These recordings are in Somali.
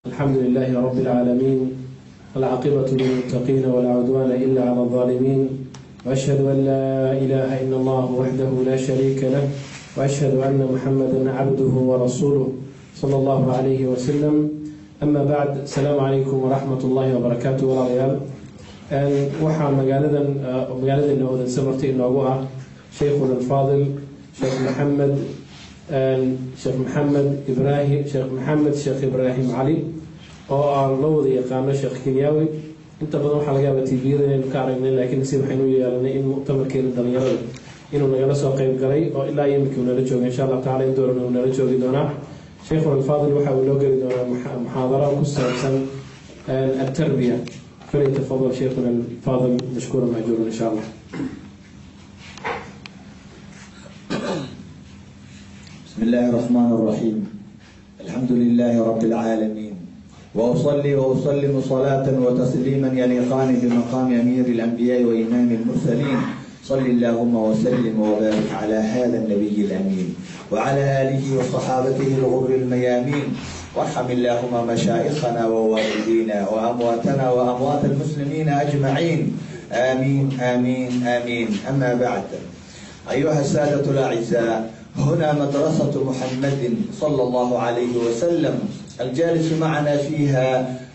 الحمد لله رب العالمين، العاقبة للمتقين ولا عدوان إلا على الظالمين، وأشهد أن لا إله إلا الله وحده لا شريك له، وأشهد أن محمدا عبده ورسوله صلى الله عليه وسلم. أما بعد، السلام عليكم ورحمة الله وبركاته. Walaalayaal, waxaa magaaladan magaaladeenna Odense marti inoogu ah sheikhuna alfaadil Sheekh Maxamed, Sheekh Maxamed Ibrahim, Sheekh Maxamed Sheekh Ibraahim Cali, oo aan loo wada yaqaano Sheekh Kenyaawi. Inta badan waxaa laga yaaba TV-yada inaynu ka aragnay, laakiin nasiib waxaynu yeelanay in mu'tamarkeena dhalinyarada inuu nagala soo qeyb galay oo ilaa imikii uu nala jooga. Insha Allah tacala in doorana uu nala joogi doonaa. Sheikhuna alfaadil waxa uu noo geli doonaa muxaadaro ku saabsan التربية. فليتفضل شيخنا الفاضل مشكورا مأجورا إن شاء الله. بسم الله الرحمن الرحيم، الحمد لله رب العالمين، وأصلي وأسلم صلاة وتسليما يليقان بمقام أمير الأنبياء وإمام المرسلين. صل اللهم وسلم وبارك على هذا النبي الأمين وعلى آله وصحابته الغر الميامين، وارحم اللهم مشايخنا ووالدينا وأمواتنا وأموات المسلمين أجمعين، آمين آمين آمين. أما بعد، أيها السادة الأعزاء، هنا مدرسة محمد صلى الله عليه وسلم، الجالس معنا فيها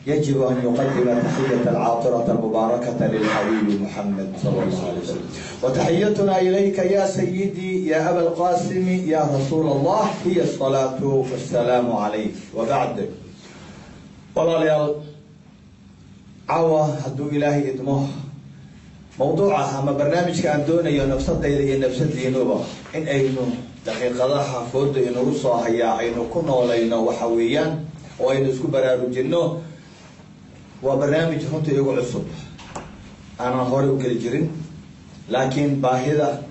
يجب أن يقدم تحية العاطرة المباركة للحبيب محمد صلى الله عليه وسلم. وتحيتنا إليك يا سيدي يا أبا القاسم يا رسول الله هي الصلاة والسلام عليك. وبعد، walaalayaal, caawa hadduu Ilaahay idmo, mawduuca ama barnaamijka aan doonayo nafsadayda iyo nafsadiinuba in aynu daqiiqadaha fooda inagu soo hayaa aynu ku noolayno waxa weeyaan oo aynu isku baraarujinno, waa barnaamij runtii igu cusub, aanan horey u geli jirin, laakiin baahida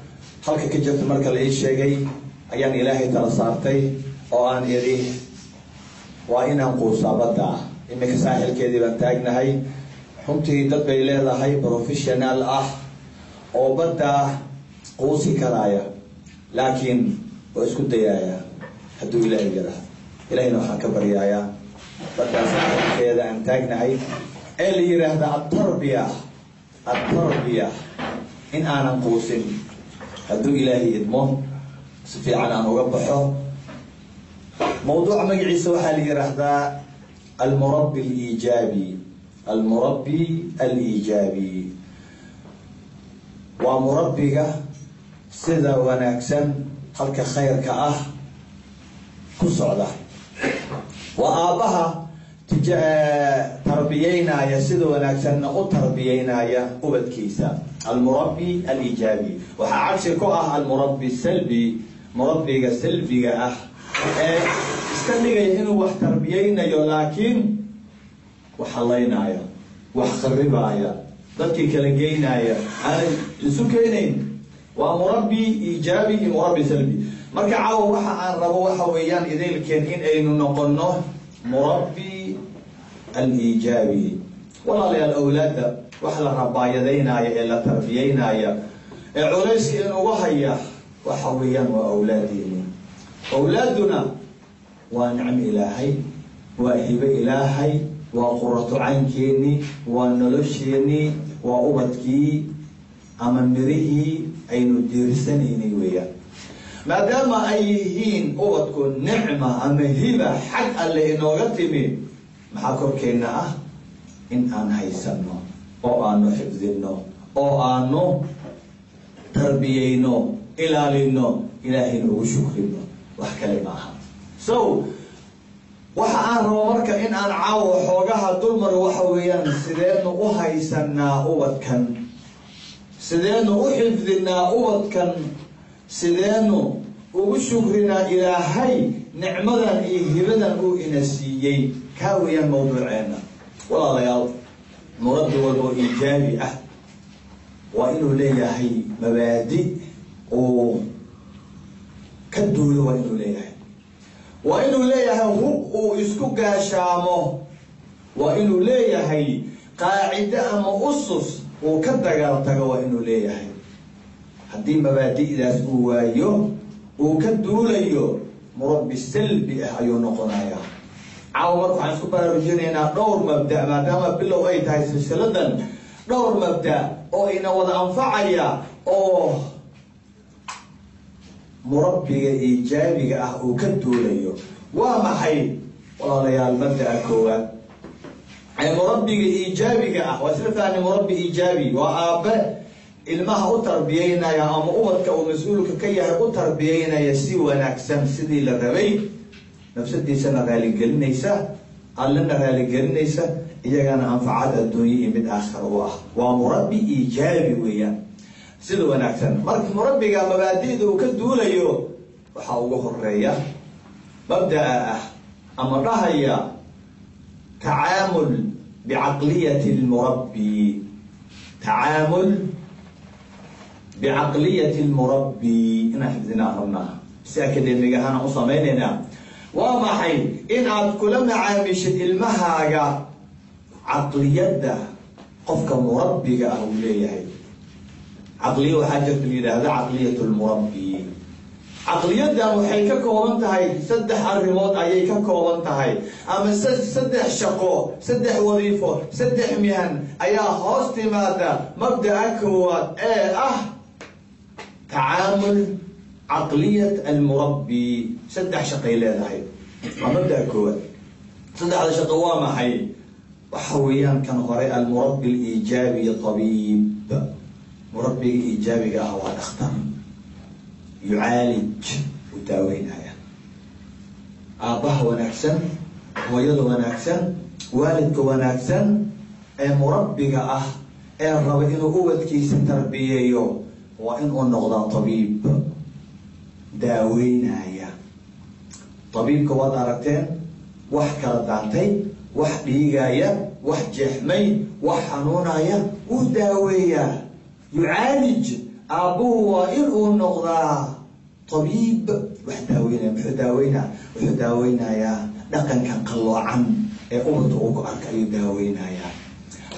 halka ka jirta marka la ii sheegay ayaan Ilaahay tala saartay oo aan idhi waa inaan quusaa badda ah. Iminka saaxilkeedii baan taagnahay. Runtii dad bay leedahay professional ah oo badda quusi karaaya, laakiin waa isku dayaaya hadduu Ilaahay yaraha. Ilahayna waxaan ka baryayaa baddaa saaxilkeeda aan taagnahay ee la yidhaahda التربية، التربية, in aanan quusin hadduu Ilaahay idmo, si fiican aan uga baxo. Mawduuca magaciisa waxaa la yidhaahdaa المربي الإيجابي. المربي الإيجابي waa murabbiga sida wanaagsan halka khayrka ah ku socda, waa aabbaha tarbiyeynaya, sida wanaagsanna u tarbiyeynaya ubadkiisa. المربي الإيجابي waxaa cagsi ku ah المربي السلبي, murabbiga salbiga ah ee iska dhigaya inuu wax tarbiyeynayo laakiin wax halaynaya, wax kharibaya, dadkii kala geynaya, aanay isu keenayn. Waa مربي إيجابي iyo مربي سلبي. Marka caawa waxa aan rabo waxa weeyaan idaylkeen in aynu noqono مربي الإيجابي. Walaalayaal, awlaadda wax la rabaayadaynaya ee la tarbiyeynaya ee culayska inugu haya waxa weeyaan waa awlaadeeni. Awlaaduna waa nicmo Ilaahay, waa hibo Ilaahay, waa quratu caynkeenii, waa nolosheenii, waa ubadkii ama mirihii aynu diirsanaynay weeyaan. Maadaama ay yihiin ubadku nicma ama hiba xag Alle inooga timi, maxaa korkeenna ah? In aan haysano oo aanu xifdinno oo aanu tarbiyeyno, ilaalino, Ilaahayna ugu shukrino. Wax kale maaha. So waxa aan rabo marka in aan caawo xoogaha dulmar waxa weeyaan: sideenu u haysanaa ubadkan? Sideenu u xifdinaa ubadkan? Sideenu ugu shukrinaa Ilaahay nicmadan iyo hibadan uu ina siiyey? Kaa weeyaan mawduuceena. Walaalayaal, murabbi walba oo iijaabi ah waa inuu leeyahay mabaadi uu ka duulo, waa inuu leeyahay, waa inuu leeyahay hub uu isku gaashaamo, waa inuu leeyahay qaacide ama usus uu ka dagaal tago, waa inuu leeyahay. Haddii mabaadi'daas uu waayo uu ka duulayo, murabbi salbi ah ayuu noqonayaa. Caawa marka waxaan isku baraarujinaynaa dhowr mabda, maadaama bilow ay tahay silsiladan, dhowr mabda oo ina wada anfacaya oo murabbiga iijaabiga ah uu ka duulayo. Waa maxay, walaalayaal, mabdaa koowaad ee murabbiga iijaabiga ah? Waa isla fahni, murabbi iijaabi waa aabe ilmaha u tarbiyeynaya ama ubadka uu mas-uulka ka yahay u tarbiyeynaya si wanaagsan, sidii la rabay, nafsadiisana raaligelinaysa, allana raaligelinaysa, iyagana anfacad adduunye iyo mid aakhira u ah. Waa murabbi iijaabi weeyaan, sida wanaagsan. Marka murabbiga mabaadi'da uu ka duulayo waxaa ugu horeeya mabda'a ah ama dhahaya tacaamul bicaqliyati lmurabbi. Tacaamul bicaqliyati lmurabbi inaan xifdinaa rabnaa, si academic ahaan u samaynaynaa. Waa maxay? In aad kula macaamishid ilmahaaga caqliyadda qofka murabbiga ah uu leeyahay. Caqliya waxaa jirta la yidhaahda caqliyat lmurabbi. Caqliyaddan waxay ka kooban tahay saddex arrimood ayay ka kooban tahay, ama saddex shaqo, saddex wadiifo, saddex mihan ayaa hoos timaada mabda'a koowaad ee ah tacaamul caqliyat almurabbi. Saddex shaqay leedahay, waa mabda'a koowaad. Saddexda shaqo waa maxay? Waxa weeyaan kan hore, almurabbi aliijaabi tabiib. Murabbiga iijaabiga ah waa dhakhtar, yucaalij, uu daaweynaya. Aabbaha wanaagsan, hooyada wanaagsan, waalidka wanaagsan ee murabbiga ah ee raba inuu ubadkiisa tarbiyeeyo waa inuu noqdaa tabiib daaweynaya. Tabiibka waad aragteen, wax kala daantay, wax dhiigaya, wax jeexmay, wax xanuunaya wuu daaweeyaa, yucaalij. Aabbuhu waa inuu noqdaa tabiib wax daaweynaya. Muxuu daaweynaa? Wuxuu daaweynayaa dhaqankan qalloocan ee ubadka uu ku arka ayuu daaweynayaa,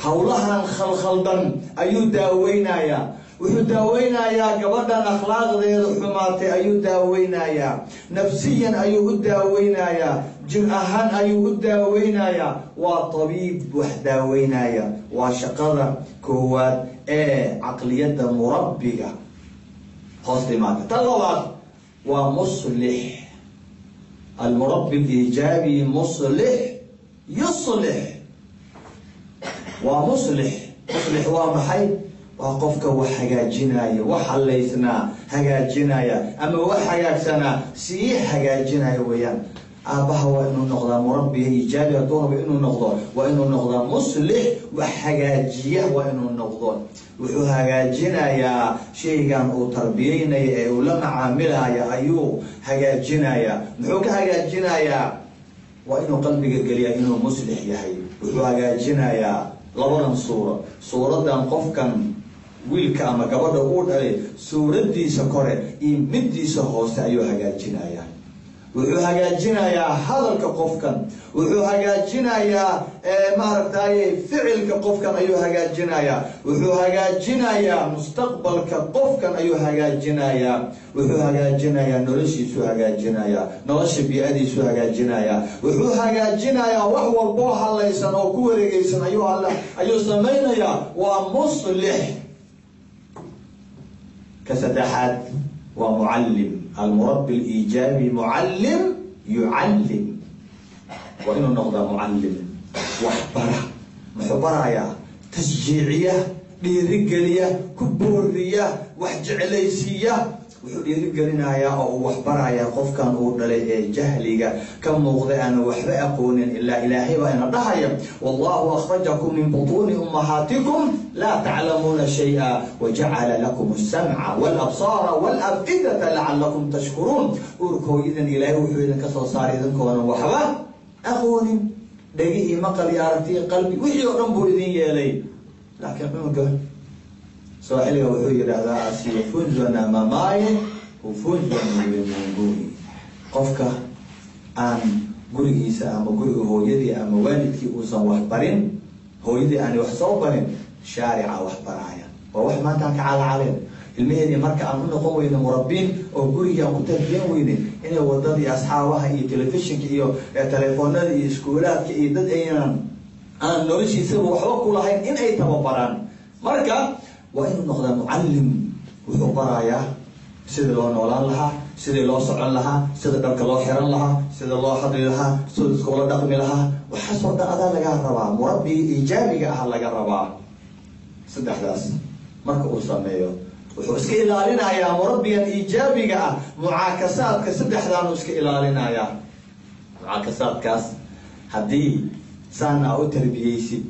hawlahan khalkhaldan ayuu daaweynayaa, wuxuu daaweynayaa gabadhan akhlaaqdeedu xumaatay ayuu daaweynayaa, nafsiyan ayuu u daaweynayaa, jir ahaan ayuu u daaweynayaa. Waa tabiib wax daaweynaya. Waa shaqada koowaad ee caqliyadda murabbiga hoos timaada. Tan labaad waa muslix. Almurabbi aliijaabi muslix, yuslix, waa muslix. Muslix waa maxay? Waa qofka wax hagaajinaya, wax hallaysnaa hagaajinaya ama wax hagaagsanaa sii hagaajinaya weeyaan. Aabbaha waa inuu noqdaa murabbiga iijaabi hadduu rabo inuu noqdo, waa inuu noqdaa muslix, wax hagaajiya waa inuu noqdo. Wuxuu hagaajinayaa shaygan uu tarbiyeynaya ee uu la macaamilaya ayuu hagaajinayaa. Muxuu ka hagaajinayaa? Waa inuu qalbiga geliyaa inuu muslix yahay. Wuxuu hagaajinayaa labadan suuro, suuraddan qofkan wiilka ama gabadha uu dhalay suuraddiisa kore iyo middiisa hoose ayuu hagaajinayaa. Wuxuu hagaajinayaa hadalka qofkan, wuxuu hagaajinayaa maaragtay ficilka qofkan ayuu hagaajinayaa, wuxuu hagaajinayaa mustaqbalka qofkan ayuu hagaajinayaa, wuxuu hagaajinayaa noloshiisuu hagaajinayaa, nolosha bii'adiisuu hagaajinayaa, wuxuu hagaajinayaa wax walboo hallaysan oo ku wareegeysan ayuu samaynayaa. Waa muslix. Ka saddexaad waa mucallim. Almurabbi aliijaabi mucallim, yucallim. Waa inuu noqdaa mucallim wax bara. Muxuu barayaa? Tashjiiciya, dhiirigeliya, ku booriya, wax jeclaysiiya. Wuxuu dhiirigelinayaa oo uu wax barayaa qofkan uu dhalay ee jahliga ka muuqday, aana waxba aqoonin. Ilaa Ilaahay baa ina dhahaya: "Wallahu akhrajakum min butuuni ummahaatikum laa taclamuuna shay'a wajacala lakum asamca walabsaara walafidata lacalakum tashkuruun." Uurkooyidan Ilaahay wuxuu idinka soo saaray idinkoonan waxba aqoonin, dhegihii maqal iyo aragtiyo qalbi wixii oo dhan buu idin yeelay. Laakiin cunuga Sooxiliga wuxuu yidhaahdaa: "Asiyefunzwa na mamaye hufunzwa na ulimwenguni." Qofka aan gurigiisa ama guriga hooyadii ama waalidkii uusan wax barin, hooyadii aanay wax soo barin, shaarica wax baraaya. Waa wax maanta aan ka calacalen. Ilmaheedii marka aan u noqon weyne murabbiin oo gurigii aan ku tarbiyan weyne, inay wadadii asxaabaha iyo telefishinka iyo telefoonada iyo iskuulaadka iyo dad aynan aan noloshiisaba waxba ku lahayn in ay tababaraan. Marka waa inuu noqdaa mucallim, wuxuu barayaa sida loo noolaan lahaa, sidii loo socon lahaa, sida dharka loo xiran lahaa, sida loo hadli lahaa, sida iskula dhaqmi lahaa. Waxaasoo dhan adaa lagaa rabaa, murabbiga iijaabiga ah laga rabaa. Saddexdaas marka uu sameeyo, wuxuu iska ilaalinayaa murabbigan iijaabiga ah mucaakasaadka. Saddexdaanu iska ilaalinayaa mucaakasaadkaas. Haddii saan aa u tarbiyeysid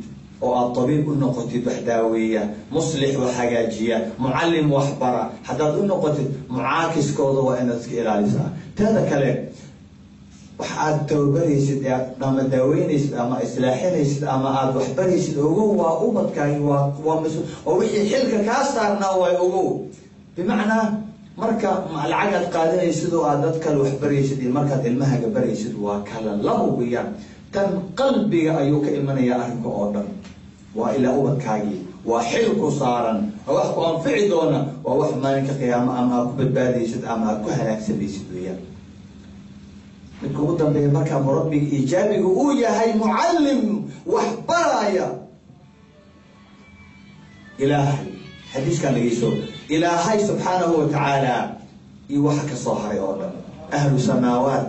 oo aad tabiib u noqotid wax daaweeya, muslix wax hagaajiya, mucallim wax bara haddaad u noqotid, mucaakiskooda waa inaad iska ilaalisaa. Teeda kale, wax aad tababaraysid ee aad ama daaweynaysid ama islaaxinaysid ama aada waxbaraysid, ogow waa ubadkaagi, waa waa oo wixii xilka kaa saarnaa waay, ogow. Bimacnaa, marka lacag aad qaadanaysid oo aad dad kale waxbaraysid iyo markaad ilmahaga baraysid waa kala labo weeyaan. Tan qalbiga ayuu ka imanayaa arrinka oo dhan. Waa ilaa ubadkaagii, waa xil ku saaran, waa wax ku anfici doona, waa wax maalinka qiyaamo ama aad ku badbaadaysid ama aad ku halaagsamaysid weeyaan. Midka ugu dambeeya, markaa murabbiga iijaabiga uu yahay mucallim wax baraya, Ilaahay xadiiskan dhegeyso, Ilaahay subxaanahu watacaala iyo waxa ka soo haray oo dhan, ahlu samaawaat,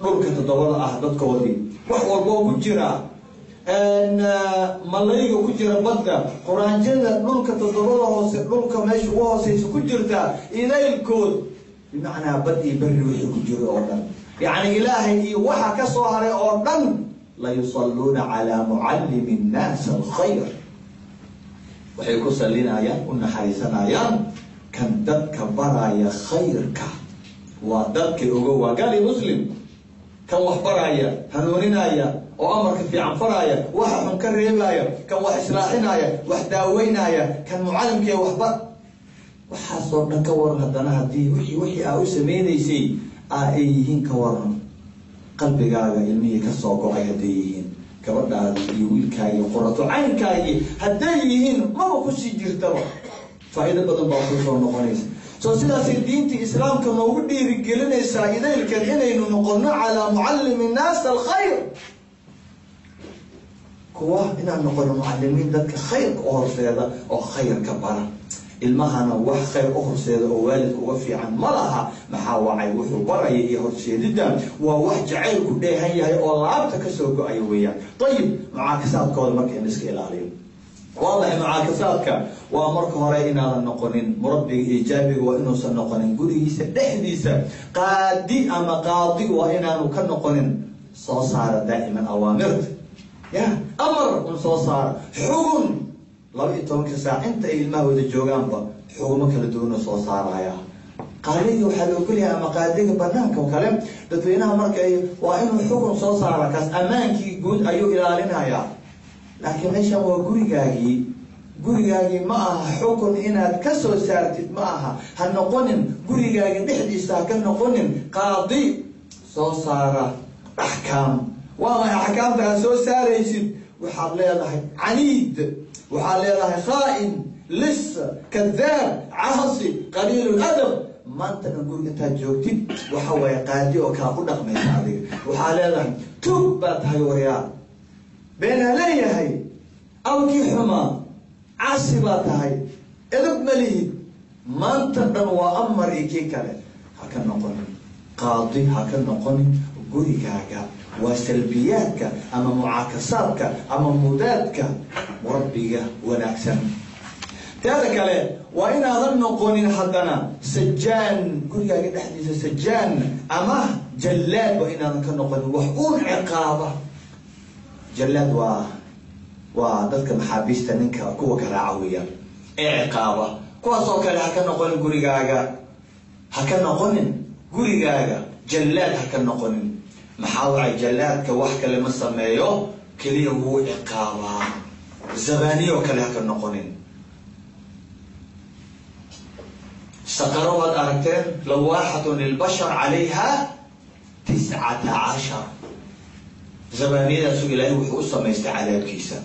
dhulka toddobada ah dadkoodii, wax walboo ku jira, malayga ku jira badda, quraanjada dhulka toddobada hoose, dhulka meesha ugu hooseysa ku jirta, idaylkood, bimacnaa bad iyo berri wixii ku jira oo dhan, yacni Ilaahay iyo waxa ka soo haray oo dhan, la yusalluuna calaa mucallimi nnaas alkhayr, waxay ku salinayaan, u naxariisanayaan kan dadka baraya khayrka. Waa dadka, ogo, waa gaali muslim, kan wax baraya, hanuuninaya oo amarka fiican faraya, waxa xun ka reebaya, kan wax islaaxinaya, wax daaweynaya, kan mucallimkee waxba, waxaasoo dhan ka waran. Haddana haddii wixii aa u sameynaysay ay yihiin, ka waran qalbigaaga ilmihii kasoo go-ay hadday yihiin, gabadhaadii iyo wiilkaagii, qurato caynkaagii hadday yihiin, maba kusii jirtaba, faa'iido badan baa kusoo noqonaysa. So sidaasay diinta Islaamka noogu dhiirigelinaysaa idaylkeed inaynu noqono calaa mucallimi nnaas alkhayr, kuwa inaan noqono mucalimiin dadka khayrka u horseeda oo khayrka bara ilmahana. Wax khayr u horseeda oo waalidka uga fiican ma laha. Maxaa wacay? Wuxuu baraya iyo horseedidda waa wax jacayl ku dheehan yahay oo laabta kasoo go-aya weeyaan. Ayib, mucaakasaadkooda marka in iska ilaaliyo waa maxay? Mucaakasaadka waa marka hore inaadan noqonin, murabbiga iijaabiga waa inuusan noqonin gurigiisa dhexdiisa qaadi ama qaadi, waa inaanu ka noqonin soo saara daa'iman awaamirta, ya amar un soo saara, xugun 12-ka saac inta ay ilmaha wada joogaanba xugumo kala duwana soo saaraya. Qaaliga waxaa la ogolyahay ama qaadiga banaanka oo kale dadweynaha marka waa inuu xukun soo saara, kaas ammaankii guud ayuu ilaalinayaa. Laakiin meeshan waa gurigaagii, gurigaagii ma aha xukun inaad ka soo saartid ma aha. Ha noqonin gurigaagi dhexdiisa, ha ka noqonin qaadi soo saara axkaam. Waa maxay axkaamta aad soo saaraysid? Waxaad leedahay caniid, waxaad leedahay khaa'in, lis, kadaab, caasi, qaliil ladab. Maanta dhan guriga intaad joogtid waxa waaye qaadi oo kala u dhaqmaysa adiga. Waxaa leedahay tug baa tahay, waryaa beenaa leeyahay, awkii xumaa, caasi baa tahay, edab ma lihid. Maanta dhan waa amar iyo kii kale. Ha ka noqonin qaadi, ha ka noqonin gurigaaga. Waa salbiyaadka ama mucaakasaadka ama mudaadka murabbiga wanaagsan. Teeda kale, waa inaadan noqonin haddana sajaan gurigaaga dhexdiisa, sajaan ama jallaad waa inaadan ka noqonin, wax uun ciqaaba. Jallaad waa dadka maxaabiista ninka kuwa garaaca weeyaan ee ciqaaba. Kuwaas oo kale ha ka noqonin gurigaaga, ha ka noqonin gurigaaga jallaad, ha ka noqonin. Maxaa wacay? Jallaadka wax kale ma sameeyo, keliya wuu ciqaabaa. Zabaniyo kale ha ka noqonin. Saqaro waad aragteen, lawaaxatun lilbashar calayha 19. Zabaniyadaasu Ilaahay wuxuu u samaystay cadaabkiisa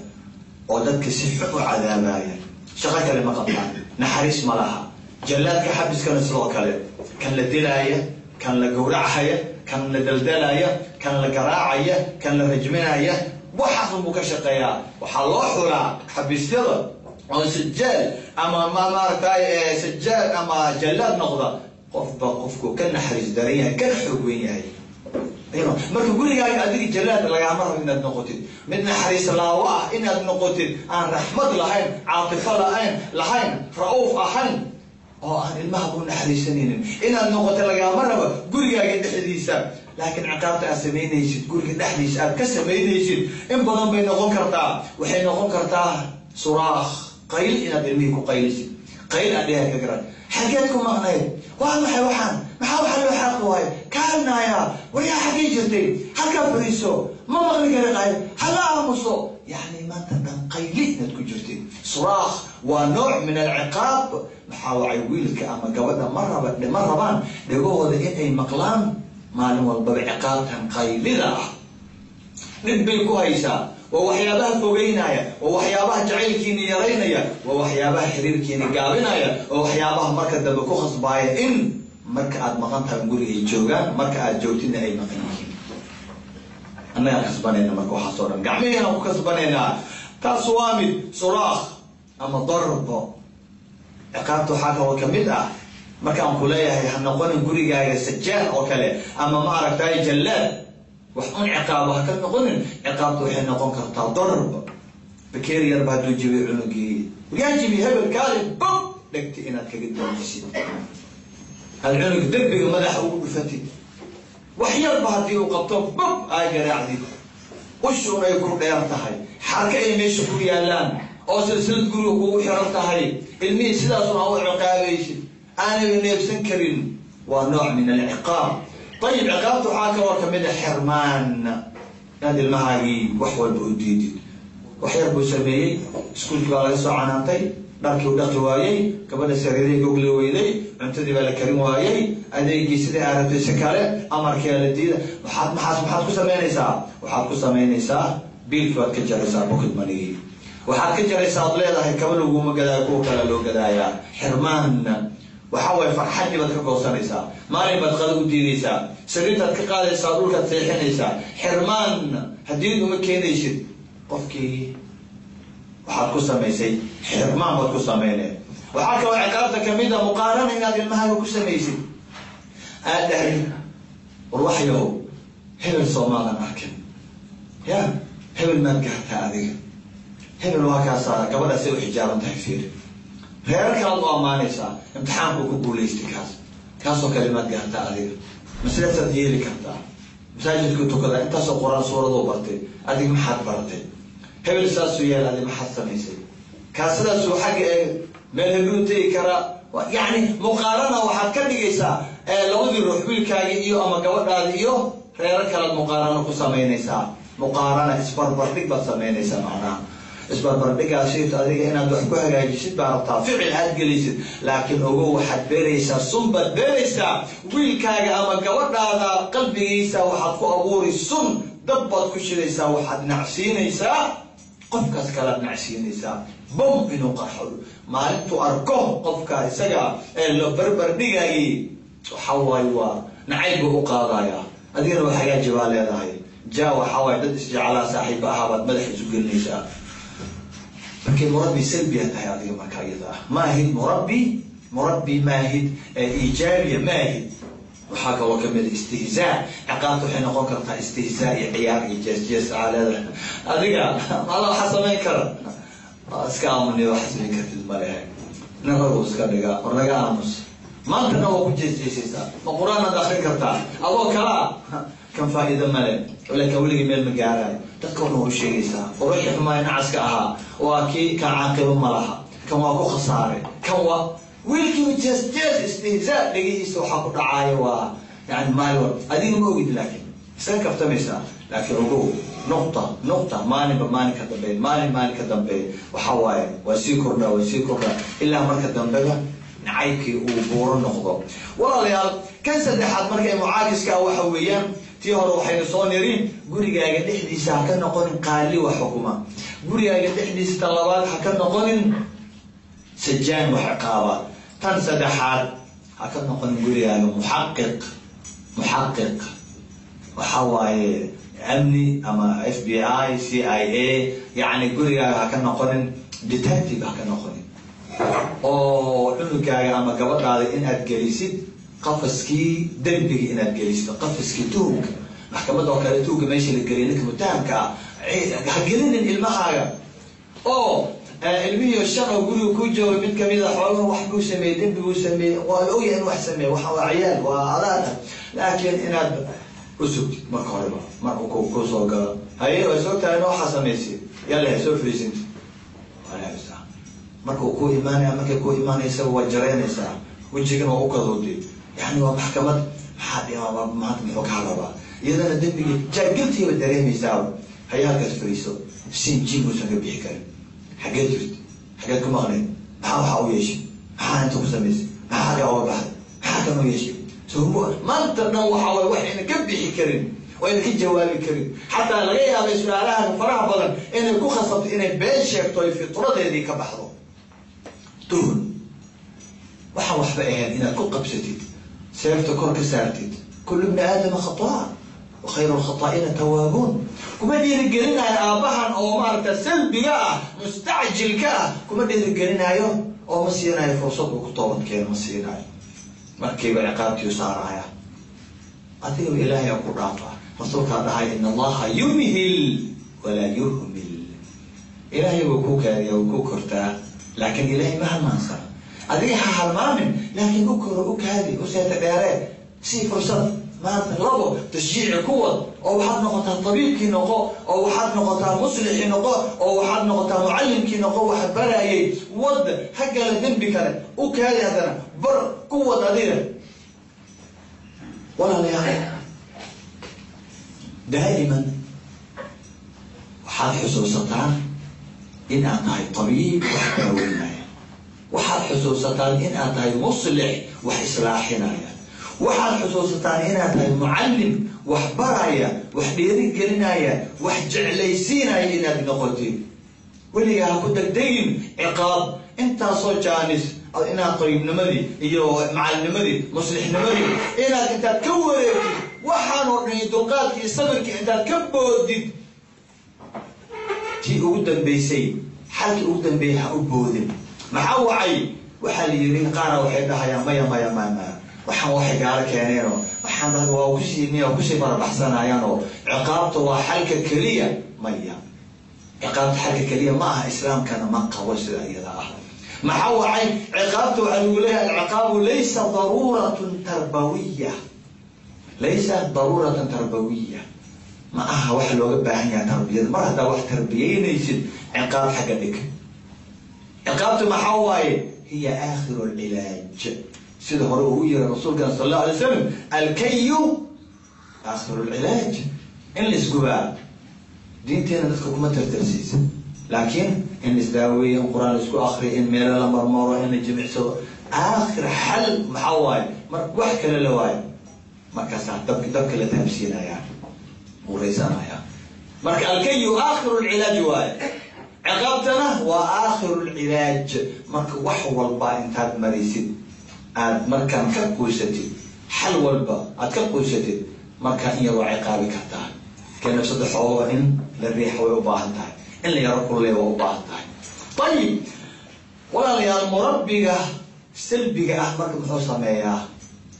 oo dadka si xun u cadaabaya, shaqo kale ma qabtaan, naxariis ma laha. Jallaadka xabiskana sidoo kale, kan la dilaaya, kan la gowracaya, kan la daldalaya, kan la garaacaya, kan la rajminaya, waxaas unbuu ka shaqeeyaa. Waxaa loo xulaa xabiisyada oo sajaal ama maaragtay sajaal ama jallaad noqda qofba qofku ka naxariis daran yahay, kana xoog weyn yahay. Marka gurigaaga adiga jallaad lagaama rabo inaad noqotid, mid naxariis laawo ah inaad noqotid, aan raxmad lahayn, caatifo lahayn, ra-uuf ahayn, oo aan ilmaha u naxariisanaynin inaad noqoto lagaama rabo gurigaaga dhexdiisa. Laakiin ciqaabta aad samaynaysid guriga dhexdiisa aad ka samaynaysid in badan bay noqon kartaa. Waxay noqon kartaa suraakh, qayl, inaad ilmihii ku qaylisid, qayl aad dheer ka garan. Xageed ku maqnayd? Waa maxay waxaan? Maxaa waxa loo xaaqi waayo? Kaalnaaya, waryaa, xaggay jirtay? Halkaa fariiso, ma maqli kari, qayl, hala aamuso. Yani maanta dhan qayli inaad ku jirtid, suraakh waa nooc min alciqaab. Maxaa wacay? Wiilka ama gabadha ma rabaan dhegahooda inay maqlaan maalin walbaba ciqaabtan qaylida ah. Dhib bay ku haysaa. Waa waxyaabaha fogeynaya, waa waxyaabaha jacaylkiina yaraynaya, waa waxyaabaha xiriirkiina gaabinaya, waa waxyaabaha marka dambe ku khasbaaya in marka aad maqan tahay guriga ay joogaan, marka aad joogtidna ay maqan yihiin. Annagaan kasbanayna marka waxaas oo dhan gacmiheenaan ku kasbanaynaa. Taas waa mid, suraakh ama darbo. Ciqaabta waxaa kaloo kamid ah, markaan ku leeyahay ha noqonin gurigaaga sajaan oo kale ama ma aragtay jallaad, wax un ciqaabo ha ka noqonin. Ciqaabta waxay noqon kartaa darb. Bakeeri yarba hadduu jibiy cunugii, waryaa jibi, hebel kaali, bom, dhegti inaad kaga doojisid, aad cunug derbiga madaxa ugu dhufatid. Wax yarba haddii uu qabto, bom, aa garaacdid, ushuun ay ku dheer tahay, xarka ay meesha ku yaalaan oo silsilad guriga kugu xiran tahay, ilmihii sidaasun aa u ciqaabaysid, aanay neefsan karin, waa nooc min alciqaab. Ayib, ciqaabta waxaa kaloo kamid a xirmaan, inaad ilmahaagii wax walba u diidid. Wax yar buu sameeyey, iskuulkii baa laga soo canaantay, dharkii u dhaqi waayey, gabadha sariirihii gogli weyday, cuntadii baa la karin waayey, adeegii sidai aa rabtay si kale, amarkia la diida. Waxaad maxaas maxaad ku samaynaysaa? Waxaad ku samaynaysaa biilkii baad ka jaraysaa, pocket money-gii waxaad ka jaraysaa, ad leedahay kaba laguma gadaayo, kuwa kale loo gadaayaa. Xirmaan waxaa waye farxaddii baad ka goosanaysaa, maalin baad qada u diidaysaa, sariirtaad ka qaadaysaa, dhulkaad seexinaysaa. Xirmaan haddiid uma keenaysid qofkii, waxaad ku samaysay xirmaan baad ku samaynay. Waxaa kaloo ciqaabta kamid a muqaarana, inaad ilmahaaga ku samaysid, aad dhahdid: "War waxyow, hebel soomaadan arkin? Ya hebel maad gaartaa adiga? Hebel waa kaasaa, gabadhaasay u xijaaban tahay, fiiri." Reerar kalaad u ammaanaysaa, imtixaankuu ku guulaystay, kaas kaasoo kale maad gaartaa adiga? Ma sidaasaad yeeli kartaa? Masaajidkuu tukadaa, intaasoo qur-aan suuraduu bartay, adiga maxaad baratay? Hebel saasuu yeel, adi maxaad samaysay? Kaas sidaasuu xagga eeg meel hebluu tegi karaa. Yacni muqaarana waxaad ka dhigaysaa labadii ruux, wiilkaagi iyo ama gabadhaadi iyo reero kalead muqaarano ku samaynaysaa. Muqaarana, isbarbardhig baad samaynaysaa. Macnaha isbarbardhigaasito adiga inaad wax ku hagaajisid baa rabtaa, ficil aad gelisid, laakiin ogow, waxaad beeraysaa sun baad beeraysaa. Wiilkaaga ama gabadhaada qalbigiisa waxaad ku abuuri sun, dab baad ku shidaysaa, waxaad nacsiinaysaa qofkaas kalaad nacsiinaysaa, bom inuu qarxo maalintuu arko qofka isaga ee la barbar dhigayay. Waxa waaye waa nacayb buu u qaadaya, adigana waa hagaaji baa leedahay. Ja, waxa waaye dad isjeclaa, saaxiiba ahaa baad madaxa isu gelinaysaa. Markay murabbi salbiya tahay adiga, marka iyada ah maahid murabbi, murabbi maahid iijaabiya maahid. Waxaa kaloo kamid a istihzaa. Ciqaabta waxay noqon kartaa istihzaa iyo ciyaar iyo jees jees. Aa leedahay: "Adiga mala waxaa samayn kara? Iska aamuni, waxa samayn kartid malehe." Nin ragu iska dhiga, war naga aamus. Maantana waa ku jeesjeesaysaa. Ma qur-aanaad akrin kartaa adoo kalaa? Kan faa'iido male, laakiin weligii meel ma gaaraayo. Dadka o dhan waa u sheegaysaa: "Ruuxii xumaay, nacaska ahaa, waa kii kan, caaqibo ma laha kan, waa ku khasaaray kan." Waa wiilkii jees jees, istihzaa, dhegihiisa waxaa ku dhacaaya waa yani maalin wal. Adiga ma ogid, laakiin iskaga kaftamaysaa. Laakiin ogow, nuqta nuqta, maalinba maalin ka dambeey, maalin maalin ka dambeey, waxa waaye waa sii kordhaa, waa sii kordhaa, ilaa marka dambeba nacaybkii uu buuro noqdo. Walaalayaal, kan saddexaad marka ee mucaakiska waxa weeyaan, tii hore waxaynu soo niri gurigaaga dhexdiisa ha ka noqonin qaali wax xukuma, gurigaaga dhexdiisa tan labaad ha ka noqonin sajaan wax ciqaaba, Tan saddexaad, ha ka noqonin gurigaaga muxaqiq. Muxaqiq waxa waaye amni ama FBI, CIA. Yacni gurigaaga ha ka noqonin detective, ha ka noqonin oo cunugaaga ama gabadhaada inaad gelisid qafaskii dembiga, inaad gelisid qafaskii tuhumka, maxkamadda oo kale tuhumka meesha la geliya ninka mutahamka ah, ha gelinin ilmahaaga. Oo ilmihii 5 oo guriga ku jooga, mid kamida xoogaha wax buu sameeyey, dembi buu sameeyey, waa la ogyahay in wax sameeye, waxa waa ciyaal, waa adaada, laakiin inaad u sugtid marka horeba markuu ku soo galo, haye, way soo tahay, waxaa samaysay, yalla ha soo fariisinta. Markuu ku imaanaya, markay ku imaanaysa, waa jaraynaysaa, wejigana waa u kadoodey, yani waa maxkamad. Maxaa dhima maanta? Muxuu kaa rabaa? Iyadana dembigii jaagiltiiba dareemaysaa. Haye, halkaas fariiso, sin jin uusan ka bixi karin. Xageed jirta? Xageed ku maqneed? Maxaa waxaa u yeeshay? Maxaa inta ku samaysay? Maxaa xaggaa uga baxday? Maxaa kan u yeeshay? So maanta dhan waxa waye wax ayna ka bixi karin oo ayna ka jawaabi karin. Xataa laga yaabay su-aalaha faraha badan inay ku khasabto inay been sheegto, ay fitradeedii ka baxdo. Tuhun waxaan waxba ahayn inaad ku qabsatid, seefta kor ka saartid. Kullu bni aadama khataa wa khayru lkhataa'iina tawaabuun. Kuma dhiirigelinayo aabbahan oo maaragta salbiga ah, mustacjilka ah, kuma dhiirigelinayo oo ma siinayo fursad uu ku toobad keeno, ma siinayo. Markiiba ciqaabtii u saaraya. Adigaba Ilaahay a ku dhaafa. Rasuulkaa dhahay, "In Allaha yumhil walaa yuhmil." Ilaahay wuu ku kaadiya, wuu ku kortaa, laakiin Ilaahay ma halmaansana. Adiga ha halmaamin, laakiin u koro, u kaadi, u seeta dheeree, sii fursad maanta, labo, tashjiici ku wad, oo waxaad noqotaa tabiibkii noqo, oo waxaad noqotaa muslixii noqo, oo waxaad noqotaa mucallimkii noqo, wax barayay. Wad, ha gala dembi kale, u kaadi, haddana bar, ku wad adiga. Walaalayaal, daa'iman waxaad xusuusataan in aad tahay tabiib wax daaweynaya, waxaad xusuusataan in aad tahay muslix wax islaaxinaya, waxaad xusuusataan inaad tahay mucallim wax baraya, wax dhiirigelinaya, wax jeclaysiinaya inaad noqotid. Weligaa ha ku degdegin ciqaab. Intaasoo jaanis inaad tabiibnimadii iyo macalinimadii, muslixnimadii, inaad intaad ka wareegtid waxaan oo dhan iyo dulqaadkii iyo sabirkii intaad ka boodid tii ugu dambaysay, xalkii ugu dambeeyay, ha u boodin. Maxaa wacay? Waxaa la yidhi, qaara waxay dhahayaan, "Maya, maya, maya, maya, waxaan waxay gaalo keeneenoo waxaan dadka waa kusii niya kusii farabaxsanayaanoo ciqaabta waa xalka keliya." Maya, ciqaabta xalka keliya ma aha, Islaamkana ma qabo sida iyada ah. Maxaa wacay? Ciqaabta waxaa lagu leeyahay, alciqaabu laysa daruuratun tarbawiya, laysa daruuratan tarbawiya, ma aha wax looga baahan yaha tarbiyada. Mar haddaa wax tarbiyeynaysid, ciqaab xagga dhig. Ciqaabta maxaa waaye? Hiya aakhiru alcilaaj. Sida hore ugu yiri rasuulkan sal allahu alay slam, "Alkayu aakhiru alcilaaj." In la isgubaa diinteena dadka kuma tartarsiisa, laakiin in laisdaaweeyo, in Qur-aan laisku akriyo, in meelo la marmaro, in la jimicsado, aakhir xal maxaa waaye? Mar wax kale la waayo, markaasaa dabka la taabsiinaya, uu raysanaya. Marka alkayu aakhiru lcilaaj waaye, ciqaabtana waa aakhiru lcilaaj. Marka wax walba intaad marisid, aad markaan ka quusatid, xal walba aad ka quusatid, markaa in yar waa ciqaabi kartaa. Kee nafsada xoogo in la riixa way u baahan tahay, in la yaro kuley waa u baahan tahay. Ayib, walaalayaal, murabbiga salbiga ah marka muxuu sameeyaa?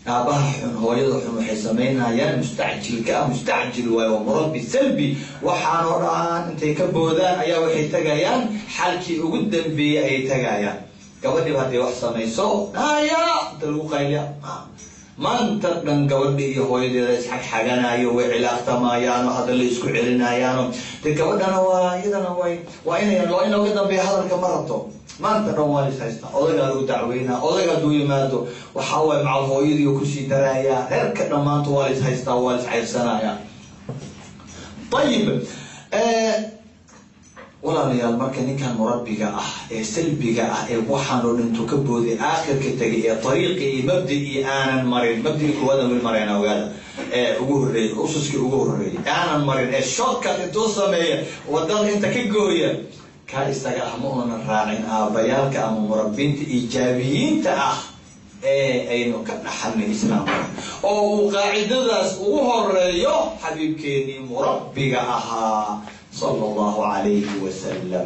Aabaha xun, hooyada xun waxay samaynayaan, mustacjilka ah, mustacjil waayo, waa murabbi salbi. Waxaan oo dhan intay ka boodaan ayaa waxay tagayaan xalkii ugu dambeeyey ayay tagayaan. Gabadhiba hadday wax samayso, haya, inta lagu qayliya maanta dhan, gabadhi iyo hooyadeeda isxagxaganayo, way cilaaqtamayaano, hadalla isku celinayaano. De gabadhana waa iyadana way waa inay waa in looga dambeeya, hadalka ma rabto. Maanta dhan waa lis haystaa, odaygaa lagu dacweynaa. Odayga hadduu yimaado, waxaa waay macal hooyadii kusii darayaa. Reerka dhammaanta waa lis haystaa, waa lis cayrsanaya. Ayib, walaalayaal, marka ninkan murabbiga ah ee salbiga ah ee waxaan oo dhintu ka booday, aakhirka tegay, ee ariiqii iyo mabdicii aanan marin, mabdicii koowaadaan weli marayna, ogaada, ee ugu horreeyey, ususkii ugu horreeyey aanan marin, ee shortcut intuu sameeya wadada inta ka gooya, kaa isaga ah ma uunan raacin aabbayaalka ama murabbiinta iijaabiyiinta ah. Ee aynu ka dhaxalnay Islaamka oo uu qaacidadaas ugu horeeyo xabiibkeenii murabbiga ahaa, sala Allahu calayhi wasalam.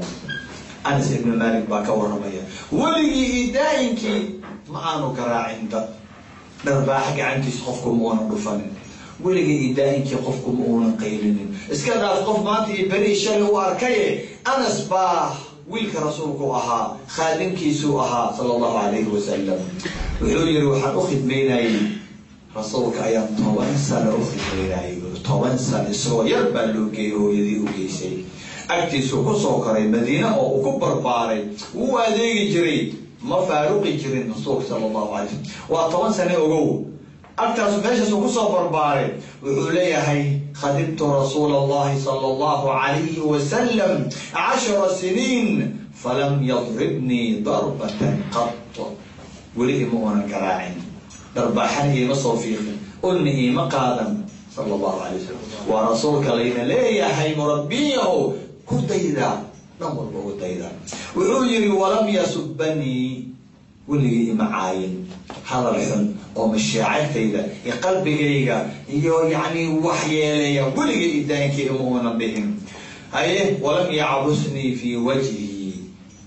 Anas Ibnu Malik baa ka warramaya: weligii iyo daa'inkii ma aanu garaacin dad, dharbaaxa gacantiisa qofku ma uunan dhufanin, weligii iyo daa'inkii qofku ma uunan qaylinin. Iska dhaaf qof maanta iyo beri shalay u arkaye. Anas baa wiilka Rasuulku ahaa, khaadimkiisuu ahaa, sala Allahu calayhi wasalam. Wuxuu yihi: waxaan u khidmaynayey Rasuulka ayaan 10 sano u khidmaynayay. 10 sano isagoo yar baa loo geeyey, hooyadii u geysay, agtiisuu kusoo koray Madiine oo uu ku barbaaray. Wuu adeegi jiray, ma faaruqi jirin Rasuulka sala Allahu alay slam. Waa 10 sane, ogow, agtaasu meeshaasuu kusoo barbaaray. Wuxuu leeyahay: khadimtu rasuula Allahi sala Allahu calayhi wasalam 10 siniin falam yadribnii darbatan qat. Weli ima uunan garaacin, dharbaaxana iima soo fiiqin, ulna iima qaadan, sala Allahu alay wasalam. Waa Rasuulka layna leeyahay murabbiyahu ku dayda, dhan walba ugu dayda. Wuxuu yihi: walam yasubanii, weligii ima caayin hadal xun oo mashaacirtayda iyo qalbigayga iyo yacni wax yeeleeya, weligii idaankii ima uunan dhihin. Haye, walam yacbusnii fii wajhi,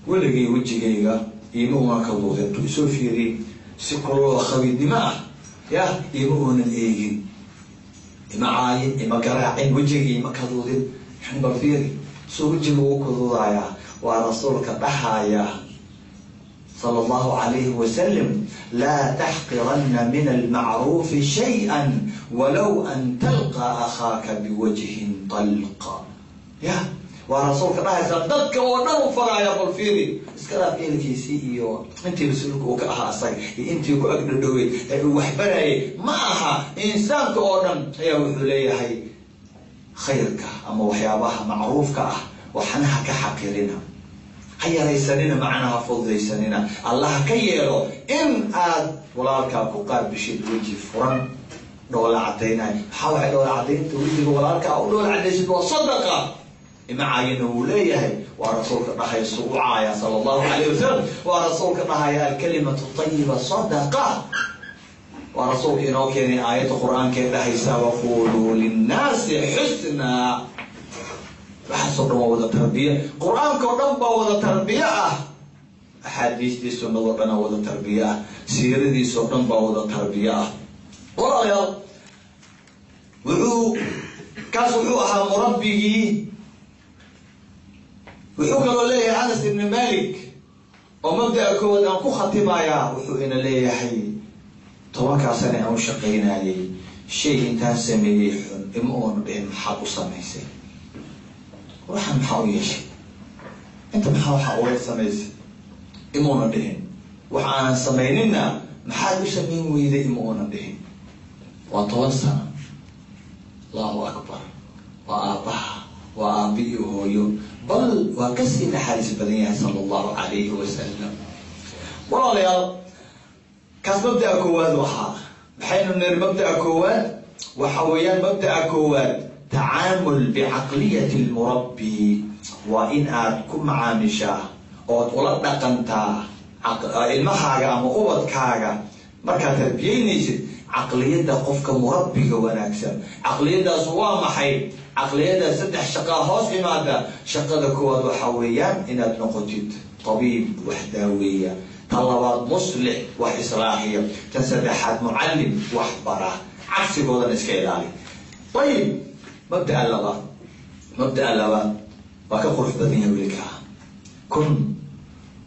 weligii wejigayga ima uunan ka duudin. Intuu isoo fiiriyey si kuloo khabiidnimo ah ya ima uunan eegin, ima caayin, ima garaacin, wejiga ima kaduudin. Yani bal fiiri suu wejiga ugu kaduudayaa. Waa Rasuulka dhahaya, sala Allahu calayhi wasalam: laa taxqiranna min almacruufi shayئa walow an talqa akhaaka biwajhin talqa. Ya waa Rasuulka dhahaysa, dadka oo dhan u faraaya. Bal fiiri, iska dhaaf eelkiisii iyo intii mas-uulka uu ka ahaa asaga iyo intii ku agdhadhowey ee uu waxbarayay. Ma aha, insaanka oo dhan ayaa wuxuu leeyahay khayrka ama waxyaabaha macruufka ah waxna ha ka xaqirina, ha yaraysanina, macnaha fududaysanina. Allah ka yeelo in aad walaalkaa ku qaabishid weji furan, dhoola cadaynayo. Maxaa waxay dhoola cadaynta wejiga walaalkaa u dhoola cadaysid waa sadaqa. Ima caayina wuu leeyahay. Waa Rasuulka dhahaya su u caaya, sala Allahu calayh wasalam. Waa Rasuulka dhahaya: alkalimatu tayiba sadaqa. Waa Rasuulka inoo keenay aayadda Qur-aanka ee dhahaysa: waquluu linnaasi xusnaa. Waxaasoo dhan waa wada tarbiya. Qur-aanka oo dhan baa wada tarbiye ah, axaadiistii sunnadoo dhan aa wada tarbiye ah, siiradiisoo dhan baa wada tarbiye ah. Walaalayaal, wuxuu kaas wuxuu ahaa murabbigii. Wuxuu kaloo leeyahay Anas Ibni Malik, oo mabda'a koowaad aan ku khatimayaa, wuxuu ina leeyahay: 10-kaa sane aan u shaqaynayay, shay intaan sameeyey xun ima oonu dhihin maxaad u samaysay waxaan, maxaa u yeeshay inta, maxaa waxaa uga samaysay imuuna dhihin. Wax aanan samayninna maxaad u samayn weyday ima uunan dhihin. Waa 10 sano. Allahu akbar! Waa aabbaha, waa aabbi iyo hooyo, bal waa kasii naxariis badan yahay, sala Allahu calayhi wasalam. Walaalayaal, kaas mabda'a koowaad ahaa. Maxaynu niri mabda'a koowaad? Waxa weeyaan mabda'a koowaad tacaamul bicaqliyati lmurabbi. Waa in aad ku macaamishaa ood ula dhaqantaa ilmahaaga ama ubadkaaga markaad tarbiyeynaysid caqliyadda qofka murabbiga wanaagsan. Caqliyaddaas waa maxay? Caqliyadda saddex shaqaa hoos imaada. Shaqada koowaad waxaa weeyaan inaad noqotid tabiib, wax daaweeya. Tan labaad, muslix, wax islaaxiya. Tan saddexaad, mucallim, wax bara. Cagsigoodana iska ilaali. Ayib, mabdaa labaad, mabdaa labaad waa ka qurux badan yahay welikaa.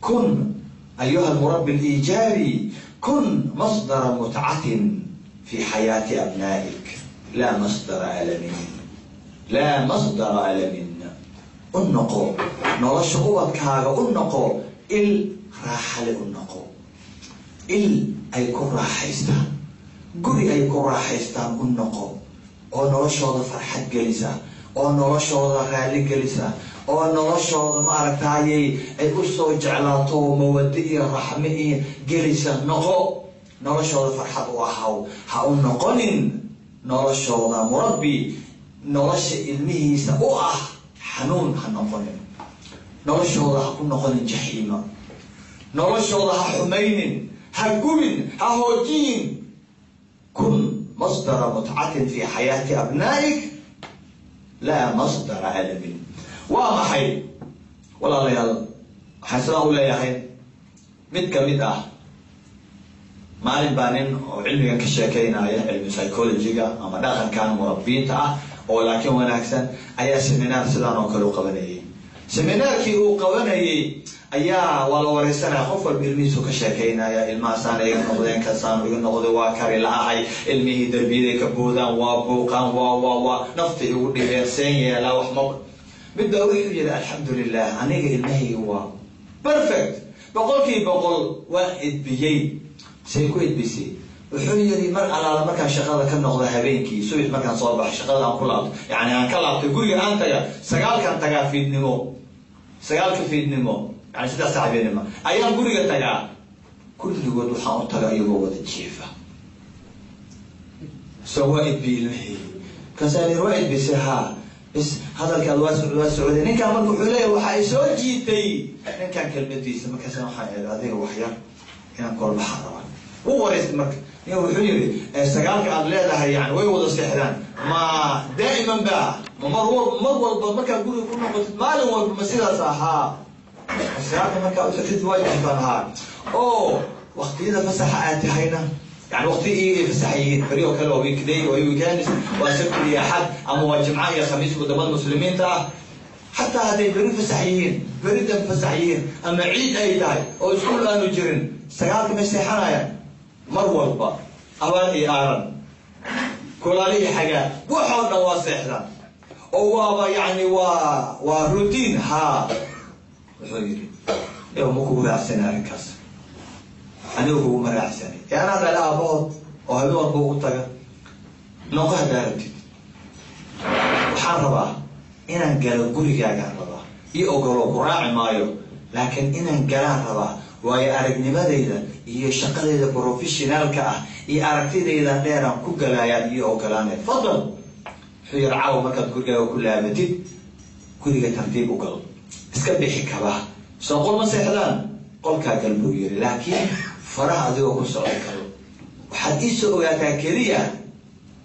Kun ayuha almurabbi aliijaabi, kun masdara mutcatin fi xayaati abnaa'ik, laa masdara alamin, laa masdara alamin. U noqo nolosha ubadkaaga, u noqo il raaxale, u noqo il ay ku raaxaystaan, guri ay ku raaxaystaan u noqo, oo noloshooda farxad gelisa, oo noloshooda raali gelisa, oo noloshooda maaragtaayay ay usoo jeclaato, mawado iyo raxme iyo gelisa noqo. Noloshooda farxad u ahaw. Ha u noqonin noloshooda murabbi nolosha ilmihiisa u ah xanuun, ha noqonin. Noloshooda ha ku noqonin jaxiima, noloshooda ha xumaynin, Ha gubin, ha hoojin. Kun masdara mutcatin fi xayaati abnaa'ik, laa masdara alamin. Waa maxay, walaalayaal, waxaan sidaa u leeyahay? Mid ka mid ah, maalin baa nin oo cilmigan ka sheekeynaya, cilmi psychology-ga ama dhaqankan murabbiinta ah oo laakiin wanaagsan, ayaa seminaar sidaan oo kale u qabanayay. Seminaarkii uu qabanayay ayaa waa la wareysanaya, qof walba ilmihiisu ka sheekeynaya. Ilmahaasaan iga noqdeen, kasaan iga noqday, waa kari la-ahay, ilmihii derbiyaday ka boodaan, waa buuqaan, waa nafta igu dhibeen, seen yeelaa? Wax ma mid baa wuxuu yihi: "Alxamdulilah, aniga ilmahayga waa perfect, 100%, waan edbiyey." Say ku edbisay? Wuxuu yidhi: "Mar alaala markaan shaqada ka noqdo habeenkii, subax markaan soo baxo, shaqada aan ku laabto, yani aan ka laabtay, guriga aan taga, 9-kan tagaa fiidnimo, 9-ka fiidnimo, yani 3 saac habeenimo ayaan guriga tagaa. Kulligood waxaan u tagaa iyagoo wada jiifa." So waa edbiyey ilmahaygi. Markaasaa yidhi: "Waa edbisay?" "Haa." Bis hadalkaad waa socday ninkaan. Marka wuxuu leeyahy: "Waxaa isoo jiitay ninkaan kelmadiisa. Markaasa waxaan idhi, adiga waxyar inaan korbaxaan rabaa." Wuu wareystay. Marka nin wuxuu yidhi: "9-ka aad leedahay, yani way wada seexdaan, ma daa'iman ba, ma mar walba markaad guriga ku noqotid, maalin walba ma sidaas ahaa? 9-ka markaa utagtid waa jiifaan?" "Ahaa." "Oo waqtiyada fasaxa aad tahayna, yani waqti iyaga fasaxa yihiin, beri oo kale waa weekday, waa weekends, waa sabti iyo axad ama waa jimca iyo khamiis wadamada muslimiinta ah, xataa hadday beri fasax yihiin, beridan fasax yihiin ama ciid ay tahay oo iskuul aanu jirin, 9-ka may seexanayaan?" "Mar walba, abaar iyo aaran, kulaali iyo xagaa, waxoo dhan waa seexdaan, oo waaba yani waa routine." "Ha." Wuxuu yidhi: "Yow, ma kugu raacsanay arrinkaas, anigu kuguma raacsanay, ee anaa dhale aabahood oo habeen walba ugu taga. Noqo haddaa rabtid. Waxaan rabaa inaan galo gurigaagaan rabaa, io ogolo. Ku raaci maayo, laakiin inaan galaan rabaa. Waayo aragnimadayda iyo shaqadayda professional-ka ah iyo aragtidayda dheeraan ku galaayaan, iyo ogolaanay, fadal." Wuxuu yidhi: "Caawa markaad gurigaaga ku laabatid, guriga tartiib u gal, iska bixi kabaa, soo qol ma seexdaan, qolkaa gal," buu yidhi, "laakiin faraha adigoo ku socon karo. Waxaad iisoo ogaataa keliya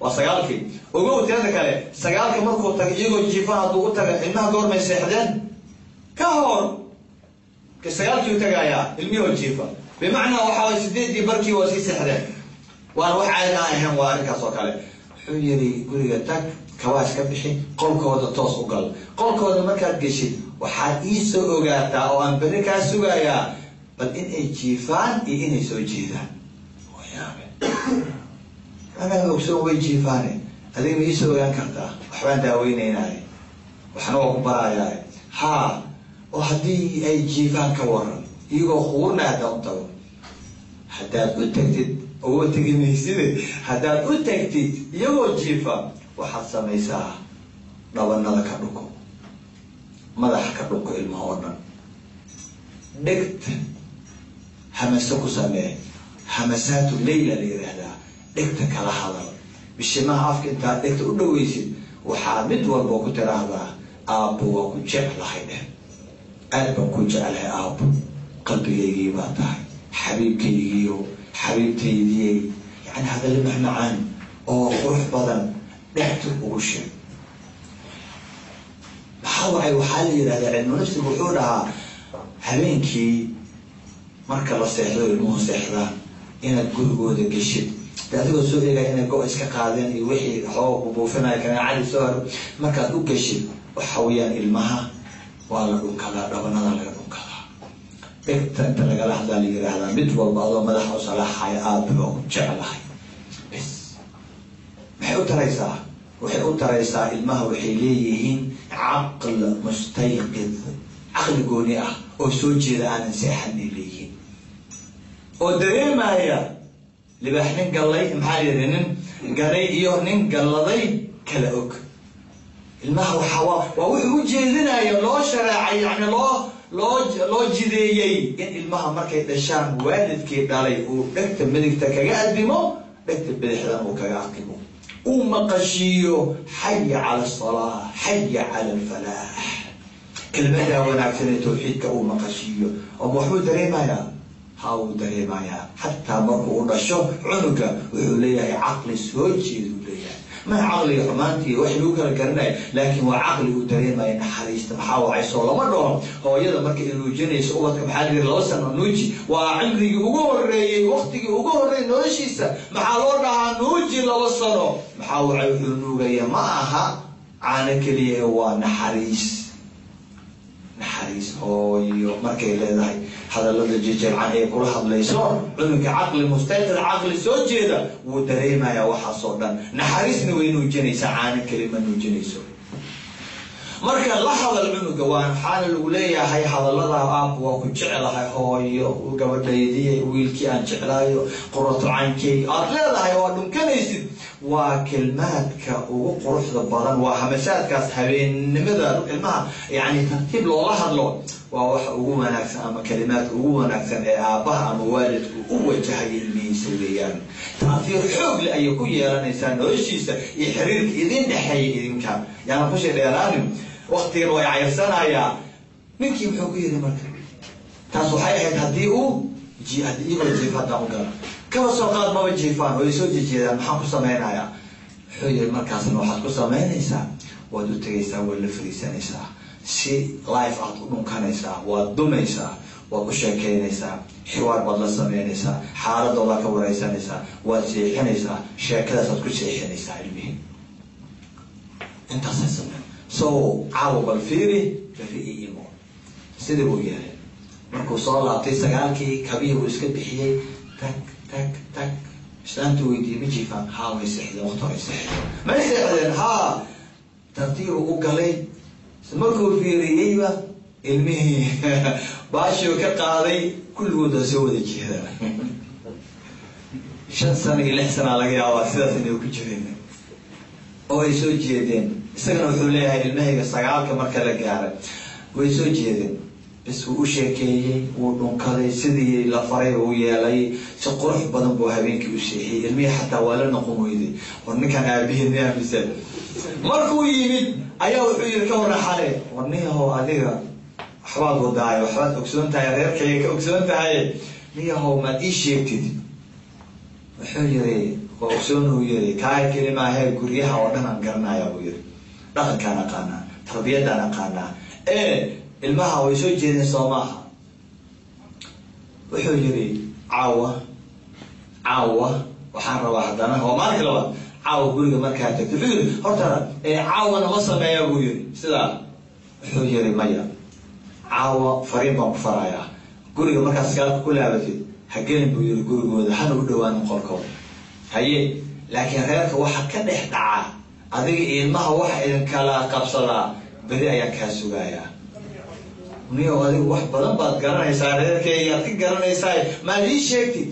waa 9-kii. Ogow, tirada kale, 9-ka markuu taga iyagoo jiifan hadduu u taga, ilmaha goormay seexdeen? Ka hor ka 9-kii u tagayaa ilmihoo jiifa, bimacnaa waxaa waay 8:30 waa sii seexdeen, waana wax caadi aan ahayn, waa arrinkaas oo kale." Wuxuu yidhi: "Guriga tag, kabaa iska bixi, qolkooda toos u gal. Qolkooda markaad geshid, waxaad iisoo ogaataa oo aan berri kaa sugayaa bal inay jiifaan iyo inay soo jeedaan." Wayaabe, anaa ogsoon way jiifaane, adiga ma iisoo ogaan kartaa? Waxbaan daaweynaynaaye, waxna waa ku barayaaye. "Haa." "Oo haddii ay jiifaan ka waran, iyagoo quurna haddaan u tago?" "Haddaad u tagtid, uga tegi mayside, haddaad u tagtid iyagoo jiifa, waxaad samaysaa: dhabanada ka dhunko, madaxa ka dhunko ilmaha oo dhan, dhegta hamase ku samee, hamasaatu leyla la yidhaahdaa, dhegta kala hadal, bishimaha afka intaad dhegta u dhaweysid, waxaa mid walba ku tiraahdaa: 'Aabbo, waa ku jeclahay dheh, aad baan ku jeclahay aabbo, qalbigaygii baa tahay, xabiibkaygiiyo xabiibtaydiyey.' Yani hadallo macmacaan oo qurux badan dhegta ugu sheeg." Maxaa wacay? Waxaa la yidhahdaa, cilmu nafsigu wuxuu dhahaa, habeenkii marka la seexdo, ilmuhu seexdaan, inaad gurigooda geshid, de adigoo soo eegaya inay go iska qaadeen iyo wixii xooga bubuufinaya, kaneecadii soo haro. Markaad u geshid, waxa weeyaan ilmaha waa la dhunkadaa, dhabanada laga dhunkadaa, dhegta inta lagala hadlaa la yidhaahdaa mid walba adoo madaxa u salaaxaya: 'Aabba, waa ku jeclahay.' Bes. Maxay u taraysaa? Waxay u taraysaa ilmaha, waxay leeyihiin caql mustayqid, caqli gooni ah oo soo jeeda, aanan seexanay leeyihiin, oo dareemaya libaax nin gallay, maxaa la yidhi, nin galay iyo nin galladay kala og. Ilmaha waxaa waa wuxuu u jeedinaya loo shareecay, yani loo jideeyey in ilmaha markay dhashaan waalidkii dhalay uu dhegta midigta kaga addimo, dhegta bidixdan uu kaga aqimo, uu maqashiiyo xaya cala asalaa, xaya cala alfalaax, kelmadaa wanaagsan ee tawxiidka uu maqashiiyo. Oo waxbuu dareemayaa. Ha, wuu dareemayaa. Xataa markuu u dhasho cunuga, wuxuu leeyahay caqli soo jeeduu leeyahay. Ma caqliga xumaantii wax lagu kala garanaya, laakiin waa caqli uu dareemaya naxariista. Maxaa wacay? Soo lama dhaho hooyada marka ay nuujinayso ubadka, maxaa la yidhi? 2 sano nuuji, waa cimrigii ugu horeeyey, waqtigii ugu horreeyey noloshiisa. Maxaa loo dhahaa nuuji 2 sano? Maxaa wacay? Wuxuu nuugaya ma aha caano keliya, waa naxariis. Naxariis hooyo markay leedahay, hadallada jijilcan ee kula hadlayso cunuga, caqli mustayqid, caqli soo jeeda, wuu dareemayaa waxaasoo dhan. Naxariisna way nuujinaysaa, caano keli ma nuujinayso. Marka la hadal cunuga, waa waxaana lagu leeyahay hadallada aabku waa ku jeclahay, hooyo, gabadhaydiy, wiilkii aan jeclaayo, quratu caynkey aad leedahay, waa dhunkanaysid, waa kelmaadka ugu quruxda badan. Waa hamasaadkaas habeennimada ilmaha, yani tartiib loola hadlo, waa waxa ugu wanaagsan ama kalimaadka ugu wanaagsan ee aabbaha ama waalidku u wajahaya ilmihiisa weeyaan. Taatiir xoog leh ayay ku yeelanaysaa noloshiisa iyo xiriirka idin dhexeeya idinka. Yaana kusii dheeraanin, waktigan way cayrsanayaa. Ninkii muxuu ku yidhi marka? Taas waxay ahayd haddii uu iyagoo jiif haddaan u gala, kaba soo qaad maba jiifaan oo ay soo jejeedaan, maxaan ku samaynayaa? Wuxuu yihi, markaasna waxaad ku samaynaysaa, waad u tegaysaa, waad la fariisanaysaa, si life aad u dhunkanaysaa, waad dumaysaa, waad u sheekeynaysaa, xiwaar baad la samaynaysaa, xaaladoodaa ka wareysanaysaa, waad seexinaysaa, sheekadaasaad ku seexinaysaa ilmihii. Intaasay sameen. So caawa bal fiiri, beri i imo. Sidii buu yeelay. Markuu soo laabtay 9-kii, kabihii buu iska bixiyey, tag tag tag. Islaantu weydiiyey, ma jiifaan? Haa, way seexdeen, waqti horay seexdeen. May seexdeen? Haa. Tartiibu u galay. Markuu fiiriyeyba ilmihii baashiu ka qaaday, kulligood waa soo wada jeedaan. 5 sano iyo 6 sanaa laga yaabaa sidaas inay ku jireen oo ay soo jeedeen. Isagana wuxuu leeyahay ilmahayga 9-ka marka la gaaray way soo jeedeen. Bas, wuu u sheekeeyey, wuu dhunkaday, sidii la faray uu yeelay, si qurux badan buu habeenkii u seexiyey ilmihii. Xataa waa la noqon weyday, war ninkan aabihii miyaa mise? Markuu yimid ayaa wuxuu yihi, ka warran xale? War niyahow, adiga waxbaad wadaayo, waxbaad ogsoon tahay, reerkayga ka ogsoon tahay, niyahow maad ii sheegtid? Wuxuu yiri, waa ogsoon, uu yiri, kaa keli maahe, guryaha oo dhan aan garanaya, buu yiri, dhaqankaan aqaanaa, tarbiyaddaan aqaanaa, ee ilmaha way soo jeedeen, soo maaha? Wuxuu yiri, caawa, caawa waxaan rabaa haddana, waa maalinka labaad, caawa guriga markaa tagto. Wuxuu yiri, horta caawana ma sameeya, buu yiri sidaa. Wuxuu yiri, maya, caawa fariin baan ku farayaa. Guriga markaad 9-ka ku laabatid, ha gelin, buu yiri, gurigooda, hana u dhawaanin qolkooda. Haye, laakiin reerka waxa ka dhex dhacaa, adiga iyo ilmaha waxa idinkala qabsadaa, beri ayaan kaa sugayaa. Niyow, adigu wax badan baad garanaysaa, reerkaygaad ka garanaysaa, maad ii sheegtid?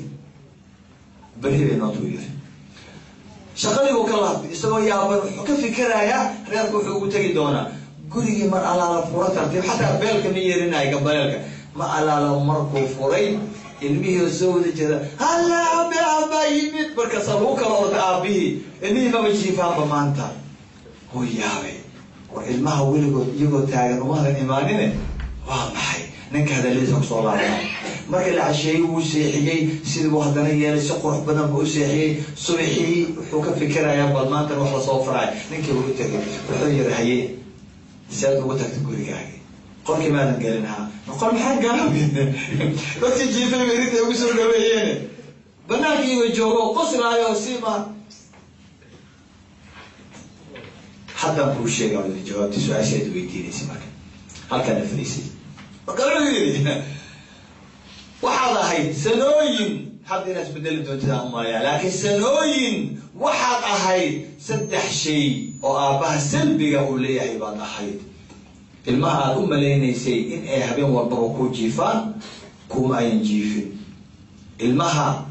Beri bay nootuu yiri. Shaqadii buu ka laabtay isagoo yaaban. Wuxuu ka fikerayaa reerka wuxuu ugu tegi doonaa. Gurigii mar allaala fura, tartiib, xataa beelka ma yeerinayo, gambaleelka ma allaala. Markuu furay, ilmihii oo soo wada jeeda, halla, aabe, aabaa yimid. Markaasaa lagu kala orda aabihii. Ilmihii maba jiifaanba maanta. Wuu yaabay, war ilmaha weligood iyagoo taagan umadan imaanine, waa maxay? Ninka hadaladiisa kusoo laabnaa. Markii la casheeyey, wuu seexiyey, sidii buu haddana yeelay, si qurux badan buu u seexiyey. Subaxii wuxuu ka fikirayaa bal maantan wax lasoo faraayo. Ninkii buu u tegay. Wuxuu yiri, haye, si aad ugu tagta gurigaagi, qolkii maadan gelin? Haa, qol maxaan galaa? Dadkii jiifay bay rinta ugu soo dhaweeyeen, banaankiiba joogo, qoslaayo sima. Haddaan kuu sheega jawaabti su-aasha aad weydiinaysa. Marka halkaana fariisay, marka wuxuu yidhi, waxaad ahayd sanooyin, hadda inaad isbedeli doontid aan umalayaa, laakiin sanooyin waxaad ahayd saddex shay oo aabbaha salbiga uu leeyahay baad ahayd. Ilmaha aad u malaynaysay in ay habeen walbaba ku jiifaan, kuma ayan jiifin. Ilmaha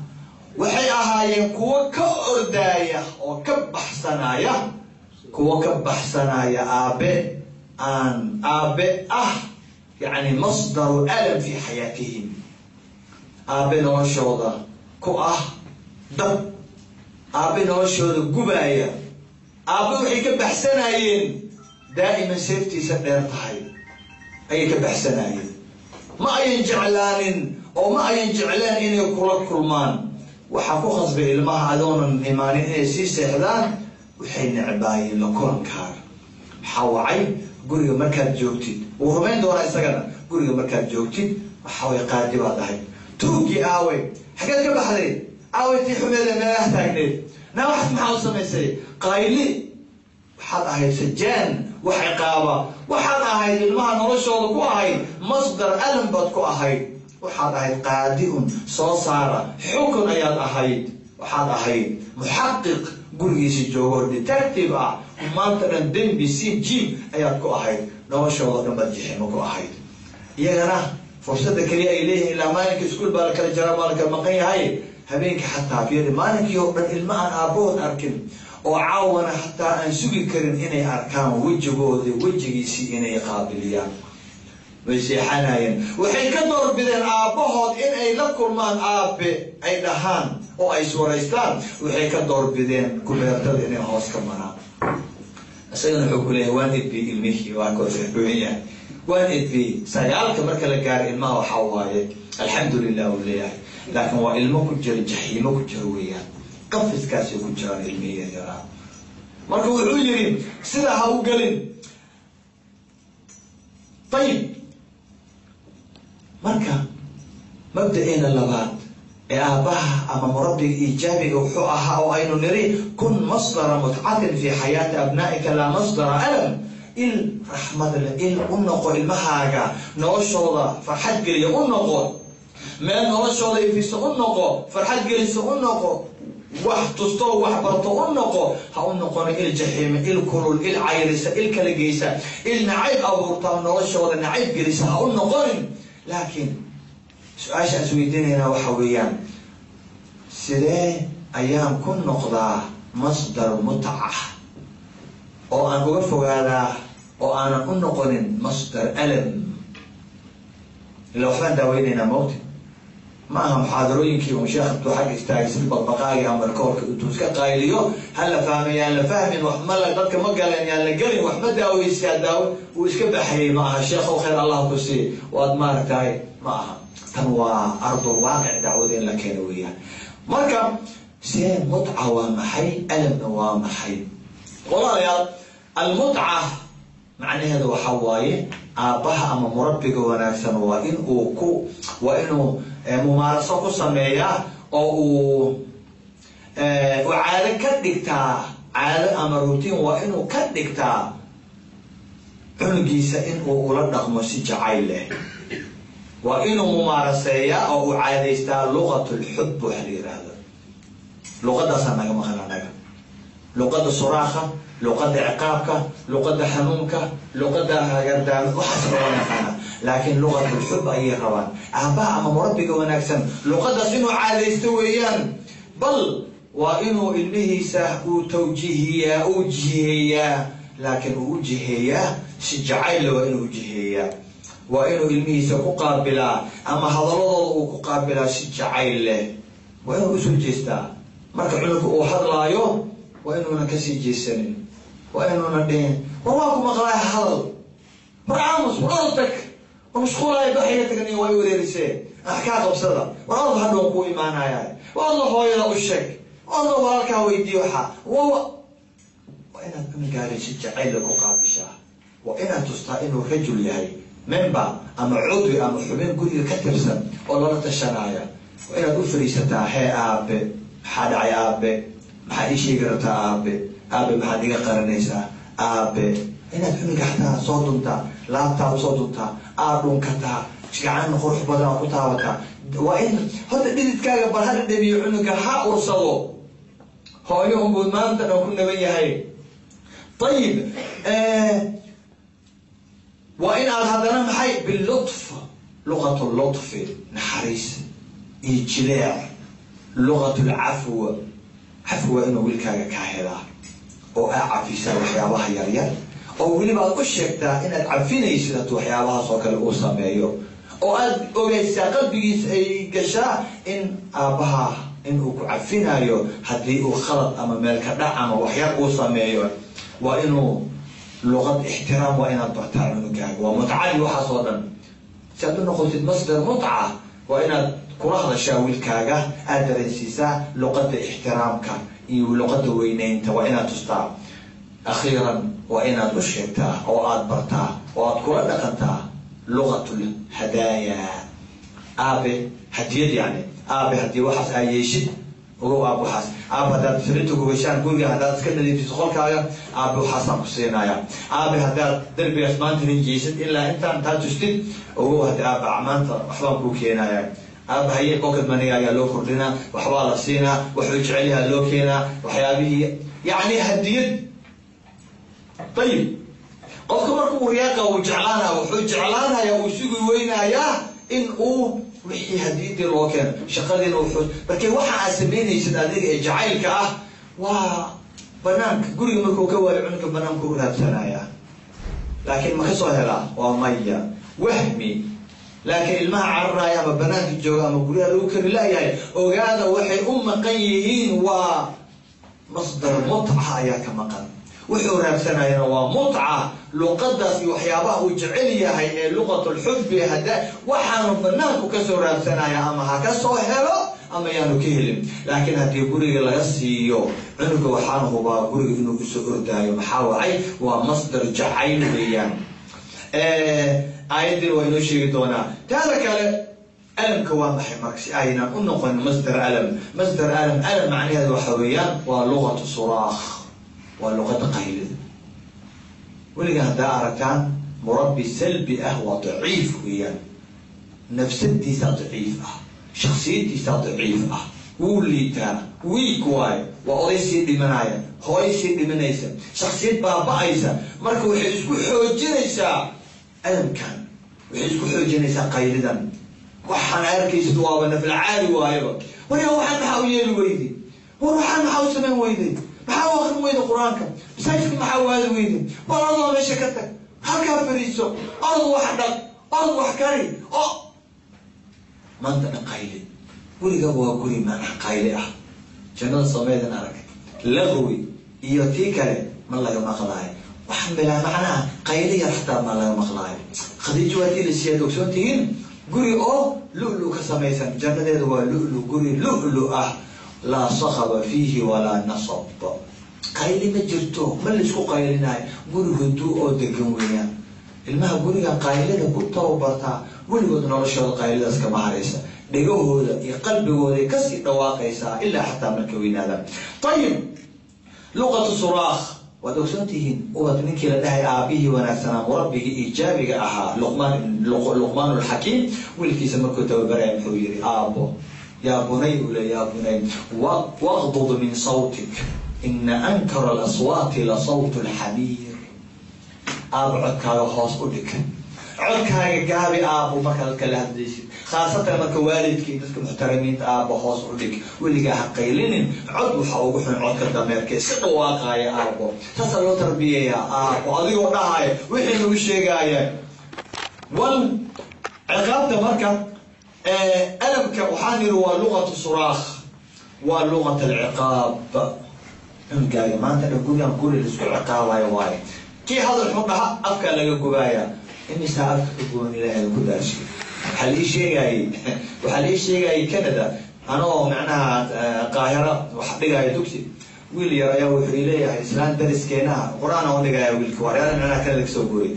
waxay ahaayeen kuwo ka ordaaya oo ka baxsanaya, kuwo ka baxsanaya aabe aan aabe ah, yacni masdaru alam fi xayaatihim, aabe noloshooda ku ah dab, aabe noloshooda gubaaya, aabe waxay ka baxsanayeen daa'iman seeftiisa dheer tahay ayay ka baxsanayeen. Ma ayan jeclaanin oo ma ayan jecleen inay kula kulmaan. Waxaa ku khasbay ilmaha adoonan imaanin inay sii seexdaan, waxay necbaayeen la kulankaaga. Maxaa wacay? Guriga markaad joogtid, wuu rumayn doonaa isagana, guriga markaad joogtid waxaa way qaadi baad ahayd. Tuuggii aawey, xageed ka baxday? Aawey tii xumeede meelaha taagneed? Naa waxaas maxaa u samaysay? Qayli waxaad ahayd, sajaan wax ciqaaba waxaad ahayd, ilmaha noloshooda ku ahayd masdar alam baad ku ahayd, waxaad ahayd qaadi un soo saara xukun ayaad ahayd, waxaad ahayd muxaqiq gurigiisa joogo, detective ah, maanta dhan dembi si jim ayaad ku ahayd, noloshooda dhan baad jiximo ku ahayd. Iyagana fursadda keliya ay leeyihiin, ilaa maalinka iskuul baa la kala jaraa, waa la kala maqan yahay, habeenkii xataa fiiri, maalinkii oo dhan ilma aan aabbahood arkin oo caawana xataa aan sugi karin inay arkaan wejigooda, wejigiisii inay qaabiliyaan, way seexanayeen. Waxay ka doorbideen aabbahood inay la kulmaan, aabe ay dhahaan oo ay iswaraystaan, waxay ka doorbideen kubeertada inay hoos ka maraan. Isagana wuxuu ku leeyahay waan edbiyey ilmihii, waa koosbuuxin yahay, waan edbiyey. 9-ka marka la gaaro ilmaha waxaa waaye alxamdulilah uu leeyahay, laakiin waa ilmo ku jira jaxiimo ku jira weeyaan, qafiskaasay ku jiraan ilmihii yaryaraa. Marka wuxuu yidhi sidaa ha u gelin. Ayib, marka mabda-eena labaad ee aabbaha ama murabbiga iijaabiga wuxuu ahaa oo aynu niri kun masdara mutcatin fi xayaati abnaa'ika laa masdara alam. Il raxmad leh il u noqo ilmahaaga, noloshooda farxad geliya u noqo, meel noloshooda ifisa u noqo, farxad gelisa u noqo, wax tusto wax barto u noqo. Ha u noqono il jaxiime, il kulul, il cayrisa, il kala geysa, il nacayb abuurta, noloshooda nacayb gelisa ha u noqonin. Laakiin su-aasha aan isweydiinaynaa waxa weeyaan, sidee ayaan ku noqdaa masdar mutca oo aan uga fogaadaa oo aanan u noqonin masdar alam? Ila waxbaan daaweynaynaa mawti ma aha muxaadarooyinkii un sheekh intuu xagga istaagay si baqbaqaagi ama koorka intuu iska qayliyo, ha la fahmay yaan la fahmin, wax ma la dadka ma galeen yaan la gelin, wax ma daaweysaa daawo uu iska baxayay ma aha. Sheekhow khayr allah ku sii, waad maaragtahay, ma aha. Tan waa ardul waaqic dacwada in la keeno weeyaan. Marka see mutca waa maxay, alamna waa maxay? Walaalayaal, almutca macnaheedu waxa waaye aabbaha ama murabbiga wanaagsan waa in uu ku waa inuu mumaaraso ku sameeyaa oo uu caado ka dhigtaa, caado ama rutiin waa inuu ka dhigtaa cunugiisa in uu ula dhaqmo si jacayl leh. Waa inuu mumaaraseeyaa oo uu caadaystaa luqat lxub waxa la yidhaahdo. Luqadaasaa naga maqan anaga, luqada suraakha, luqada ciqaabka, luqada xanuunka, luqada hagardaama, waxaas loo yaqaana, laakiin luqat lxub ayay rabaan aabbaha ama murabbiga wanaagsan luqadaas inuu caadaysto weeyaan. Bal waa inuu ilmihiisa uu tawjiihiyaa, uu jiheeyaa, laakiin uu u jiheeyaa si jacaylla. Waa inuu ujiheeyaa, waa inuu ilmihiisa ku qaabilaa ama hadaladooda uu ku qaabilaa si jacayl leh. Waa inuu usoo jeestaa marka cunugka uu hadlaayo, waa inuuna kasii jeesanin, waa inuuna dhihin war waa ku maqlaaya hadal, war aamus, war orod tag, war mashquulaaya baxaya tagni, waa i wareerisee, ah kaa qabsada, war orod hadhoon kuu imaanaya, war ordo hooyada u sheeg, ordo walaalkaa weydiiyo. Waxaa waa inaad cunugaaga si jacaylla ku qaabishaa, waa inaad tustaa inuu rajul yahay, member ama cudwi ama xubin guriga ka tirsan oo lala tashanaya. Waa inaad u fariisataa, hee aabe, maxaa dhacay? Aabe, maxaad ii sheegi rabtaa? Aabe, aabe, maxaad iga qaranaysaa? Aabe, inaad cunuga xataa soo duntaa, laabtaa usoo duntaa, aad dhunkataa, gacan qurux badan aad ku taabataa. Waa in horta dhididkaaga bal ha dhadhamiyo cunuga, ha ursado. Hooyo unbuu maanta dhan ku naban yahay. Ayib, waa in aad haddana maxay bilutf, luqat lutfi, naxariis iyo jileec, luqat lcafw, cafwa inuu wiilkaaga kaa helaa oo aa cafisaa waxyaabaha yaryar, oo weliba aad u sheegtaa inaad cafinaysid hadduu waxyaabahaas oo kale uu sameeyo, oo aad ogeysaa qalbigiisa ay gashaa in aabbaha inuu ku cafinayo haddii uu khalad ama meel ka dhac ama waxyar uu sameeyo. Waa inuu luqad ixtiraam, waa inaad bartaa cunugaaga, waa mutcadii waxaas oo dhan. Si aad u noqotid masdar mutca, waa inaad kula hadashaa wiilkaaga, aada dareensiisaa luqadda ixtiraamka iyo luqadda weyneynta, waa inaad tustaa. Akhiiran, waa inaad u sheegtaa oo aada bartaa oo aad kula dhaqantaa luqatul hadaaya. Aabe, hadiyad, yani aabe, haddii waxaas aa yeeshid, ogow aab, waxaas aab, haddaad sarinta gogashaan guriga, haddaad iska nadiifiso qolkaaga, aabe waxaasaan ku siinaya. Aabe, haddaad derbigaas maanta rinjeysid ilaa intaan taa tustid, ogow haddi aaba maanta waxbaan kuu keenaya. Aaba haye, pocket money ayaa loo kordhinaa, waxbaa la siinaa, waxuu jecel yaha loo keenaa, waxyaabihii yacni hadiyad. Ayib, qofka markuu riyaaqa uu jeclaanaya, wuxuu jeclaanaya, uu sugi weynayaa in uu wixii hadiyadii loo keeno, shaqadiina wuxuu markay waxa aad samaynaysid adiga ee jacaylka ah waa banaanka. Guriga markuu ka waayo cunuga, banaanka u raadsanaya, laakiin ma ka soo helaa? Waa maya, wahmi. Laakiin ilmaha cararaaya ama banaanka jooga ama guryaha lagu kari laayahay, ogaada, waxay u maqan yihiin waa masdar mutca ayaa ka maqan. Wuxuu raadsanayana waa mutca, luqadaas iyo waxyaabaha uu jecel yahay ee luqatulxubbi. Hada waxaanu banaanku kasoo raadsanaya, ama ha ka soo helo ama yaanu ka helin, laakiin haddii guriga laga siiyo cunuga, waxaan hubaa guriga inuu usoo ordaayo. Maxaa wacay? Waa masdar jacayl weeyaan. Aayaddiina waa inoo sheegi doonaa. Taada kale, alamka waa maxay? Marka si aynan u noqon masdar alam, masdar alam, alam macnaheedu waxa weeyaan waa luqatu suraakh, waa luqada qaylida. Weliga haddaa aragtaan murabbi salbi ah, waa daciif weeyaan, nafsadiisaa daciif ah, shaksiyadiisaa daciif ah, wuu liitaa, weak waayo, waa oday sii dhimanaya, hooyo sii dhimanaysa, shaksiyad baaba-aysa. Marka waxay isku xoojinaysaa alamkan, waxay isku xoojinaysaa qaylidan. Waxaan arkaysid waaba naflacaali waayaba. Warya, waxaan maxaa u yeeli weyday? War, waxaan maxaa u samayn weyday? Maxaa u akrin weyday Qur-aanka? Masaajidka maxaa waadi weyday? War, adoo meesha ka tag, halkaa fariiso, orod wax dhaq, orod wax kari. O maanta dhan qayli, guriga waa guri macna qayli ah. Jannada sameedan arag, laqwi iyo tii kale ma laga maqlaayo, wax bilaa macnaha, qayli yar xataa ma laga maqlaayo. Khadiijo waa tii la siyaad, ogsoon tihiin, guri oo lu-lu ka samaysan. Jannadeeda waa lu-lu, guri lu-lu ah, laa sakhaba fiihi walaa nasab. Qayli ma jirto, ma laisku qaylinayo, guri huduu oo degan weeyaan. Ilmaha guriga qaylida ku tababartaa, weligood noloshooda qaylidaas kama haraysa, dhegahooda iyo qalbigooday kasii dhawaaqaysaa ilaa xataa marka weynaadaan. Ayib, luqatu suraakh waad ogsoon tihiin. Ubad ninkii la dhahay aabihii wanaagsanaa, murabbigii iijaabiga ahaa, Luqmaan, Luqmaan Alxakiim, wiilkiisa markuu tababaraya muxuu yihi? Aabo, yaa bunay, ule, yaa bunay, waqdud min sawtik, ina ankara alaswaati la sawt alxamiir. Aabo, codkaaga hoos u dhig, codkaaga gaabi aabo, markaa dadka la hadlaysid, khaasatan marka waalidka iyo dadka muxtarimiinta. Aabo, hoos u dhig, weligaa ha qaylinin. Cod waxa ugu xun codka dameerka iska dhawaaqaaya. Aabo, saasaa loo tarbiyayaa. Aabo, adigoo dhahaya wixii lagu sheegaaya wal ciqaabta. Marka alamka waxaan yidhi waa luqatu suraakh, waa luqat alciqaab. Cunugaaga maanta dhan gurigan guri laisku ciqaabayo waayo. Kii hadal xun dhaha, afkaa laga gubaaya. Imisaa afka ka guban? Ilaahay ku daashay. Waxaa la ii sheegayay Canada, anoo macnaha Qaahira wax dhigaayo dugsi, wiil yar ayaa wuxuu leeyahay islaan dariskeenaha Qur-aan oo dhigaya. Wiilka waryaada macnaha Canada kasoo guuray,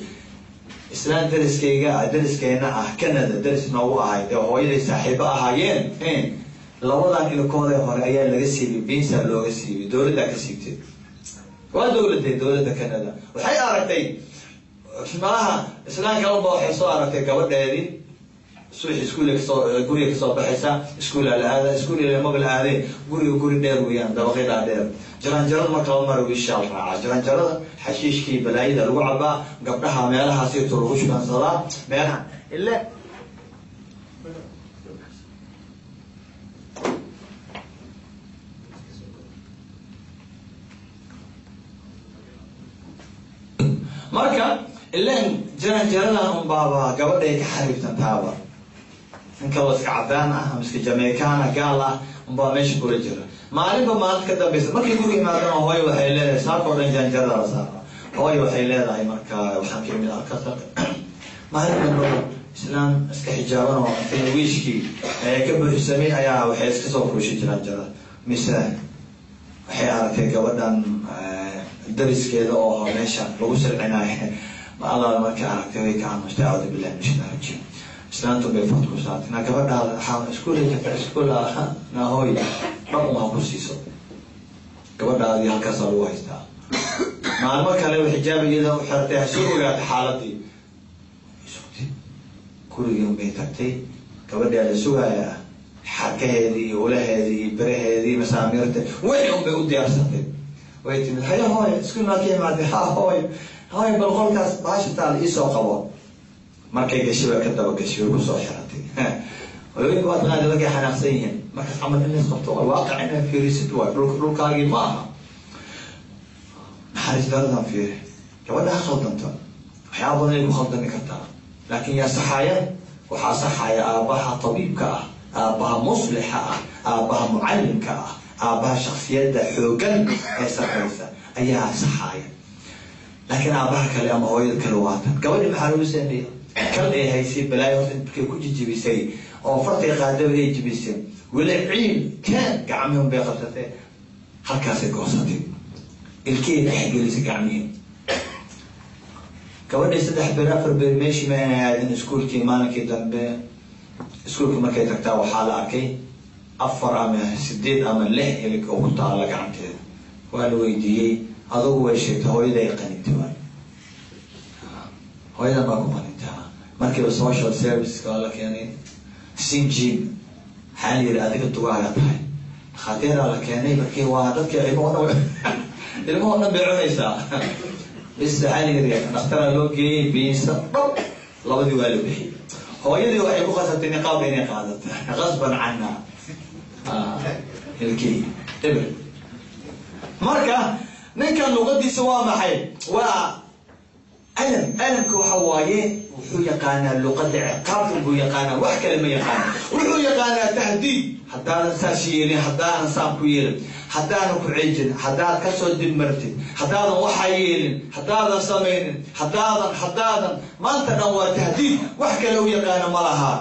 islaan dariskayga, dariskeena ah, Canada daris noogu ahayd ee hooyaday saaxiibo ahaayeen, labadan ilkooda hore ayaa laga siibay, binsa looga siibay, dowladdaa ka siibtay. Waa dowladde, dowladda Canada. Waxay aragtay malaha islaan kalaba, waxay soo aragtay gabadheedii subax iskuulla kasoo, guriga kasoo baxaysa, iskuula la aada, iskuul maba la aadee, guriga guri dheer weeyaan, dabaqyadaa dheer, jaranjarada marka laba mara wiishaal raacaa, jaranjarada xashiishkii balaayada lagu cabaa, gabdhaha meelahaasito lagu shukansadaa, meelaha ile. Marka ilan jaranjaradan unbaaba gabadhay ka xariiftantaaba, in kaloo iska cadaan ah ama iska Jamaicaana gaal ah unbaa meesha kula jira. Maalinba maalinta ka dambaysa markay guriga imaadana, hooyo waxay leedahay, saaka oo dhan jaranjarada la saara. Hooyo waxay leedahay, marka waxaan ka imid halkaas. Maalin dambaba Islaam iska xijaaban oo intay wiishkii ka buuxsamay ayaa waxay iska soo fuushay jiraanjarada. Mise waxay aragtay gabadhan dariskeeda oo meesha lagu silcinayo. Ma allaala markay aragtay way ka aamustay. Acuudu billahi min shaytaan rajiim. Islaantu bay fad ku saartay, na gabadhaada waxaa iskuulay tagta iskuul na hooy dhab uma ku siiso gabadhaadii, halkaasaa lagu haystaa. Maalmo kale xijaab iyada u xiratay, ha soo ogaatay xaaladii, sugtay, gurigii unbay tagtay. Gabadhaa la sugayaa, xarkaheedii iyo ulaheedii iyo beraheedii, masaamiirta wixii unbay u diyaarsatay. Way timid: "Hayo hooy, iskuul maa ka imaatay?" "Ha hooy." "Hooy, bal qolkaas baasha taal iisoo qabo." Markay gashay way ka daba gashay, way kusoo xiratay. Hooyooyinka waa taqaana markay xanaaqsan yihiin, markaas camal in lays qabto waa waaqic inaad fiirisid waay. Dhulka dhulkaagii ma aha. Naxariis daradan fiiri. Gabadha ha khaldanto, waxyaaba badan ay ku khaldami kartaa, laakiin yaa saxaaya? Waxaa saxaya aabbaha tabiibka ah, aabbaha muslixa ah, aabbaha mucallimka ah, aabbaha shaksiyadda xooggan ee sarraysa ayaa saxaaya. Laakiin aabbaha kale ama hooyada kale waatan gabadhi maxaa lagu sameeyey? Kal ay haysay balaayo horta markay ku jijibisay oo fartay qaadaba ay jibisay, weli ciil keen gacmihun bay qabsatay, halkaasay goosatay, ilkihii dhex gelisay gacmihii gabadhii. 3 ber, 4 ber meeshii ma aanay aadin iskuulkii. Maalinkii dambe iskuulkii markay tagtaa waxaa la arkay 4 ama 8 ama 6 ilig oo ku taalla gacanteeda. Waa la weydiiyey, adugu way sheegtay: "Hooyada ay qanintay waay, hooyadan baa ku qanintaa." Markiiba social service waa la keenay, sinjin waxaa la yidhi adiga dugaaga tahay. Dhakhaatiiraa la keenay. Markii waa dadka ilmaho dhan, ilmaho dhan bay cunaysaa. Bis waxaa la yidhi dhakhtaraa loo geeyey, biinsa dhab labadii waa la bixiyey. Hooyadii waxay ku qasabtay niqaab inay qaadato qasban canha, ilkii eber. Marka ninkan luqadiisa waa maxay? Waa alam. Alamka waxa waaye wuxuu yaqaanaa luqadda ciqaabta buu yaqaanaa, wax kale ma yaqaana. Wuxuu yaqaanaa tahdiid: haddaadan saas yeelin, haddaanan saan ku yeelin, haddaanan ku ceejin, haddaad kasoo dib martid, haddaadan waxaa yeelin, haddaadan samaynin, haddaadan maanta dhan waa tahdiid. Wax kale u yaqaana ma laha,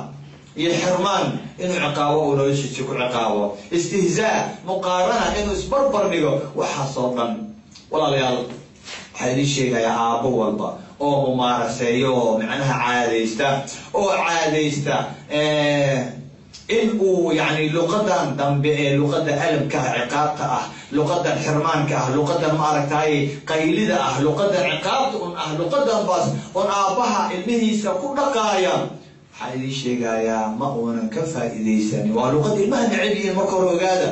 iyo xirmaan inuu ciqaabo, uu noloshiisa ku ciqaabo, istihzaa, muqaarana inuu isbarbar dhigo, waxaasoo dhan. Walaalayaal, waxaa idiin sheegayaa aabbo walba oo mumaaraseeyo oo macnaha caadaysta oo caadaysta in uu yani luqadan dambe ee luqada alamka ah, ciqaabta ah, luqadan xirmaanka ah, luqadan maaragtay qaylida ah, luqadan ciqaabta un ah, luqadan baas un aabbaha ilmihiisa ku dhaqaaya, waxaan idiin sheegayaa ma uunan ka faa'iidaysanin. Waa luqad ilmaha necab yihiin. Marka hore ogaada,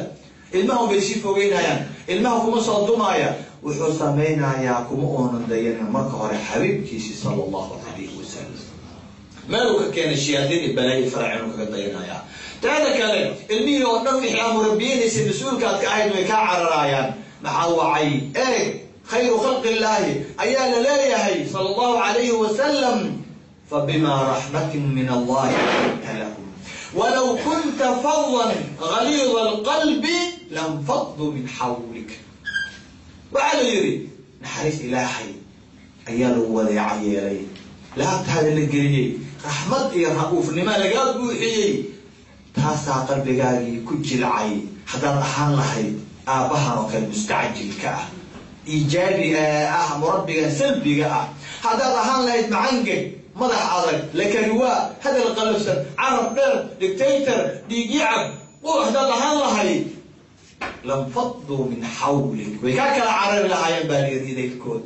ilmaha bay sii fogeynayaan, ilmaha kuma soo dumaaya. Wuxuu samaynayaa kuma uunan dayanin marka hore xabiibkiisi sala allahu calayhi wasalam. Meel uu ka keenay shayaadiin iyo balaayo farac inuu kaga dayanayaa. Taada kale, ilmihii oo dhan wixii aa murabiyinaysay, mas-uulka aad ka ahayd, way kaa cararaayaan. Maxaa wacay? Eeg, khayru khalqi illaahi ayaa la leeyahay sala allahu calayhi wasalam: "Fabima raxmatin min allahi linta lahum walaw kunta fadan galiida alqalbi lanfaduu min xawlik." Waxaa la yidhi naxariis Ilaahay ayaa lagu wadeeca yeelay, laabtaada la geliyey, raxmad iyo ra-uufnima lagaa buuxiyey, taasaa qalbigaagii ku jilcay. Haddaad ahaan lahayd aabbahan oo kale mustacjilka ah, iijaabi ah, murabbigan salbiga ah, haddaad ahaan lahayd macangeg, madax adag, lakariwaa, hadal qalafsan, carab dheer, dictator, dhiigyacab, haddaad ahaan lahayd, lanfaduu min xawlik, way kaa kala carari lahaayeen baa layidhi idaylkood.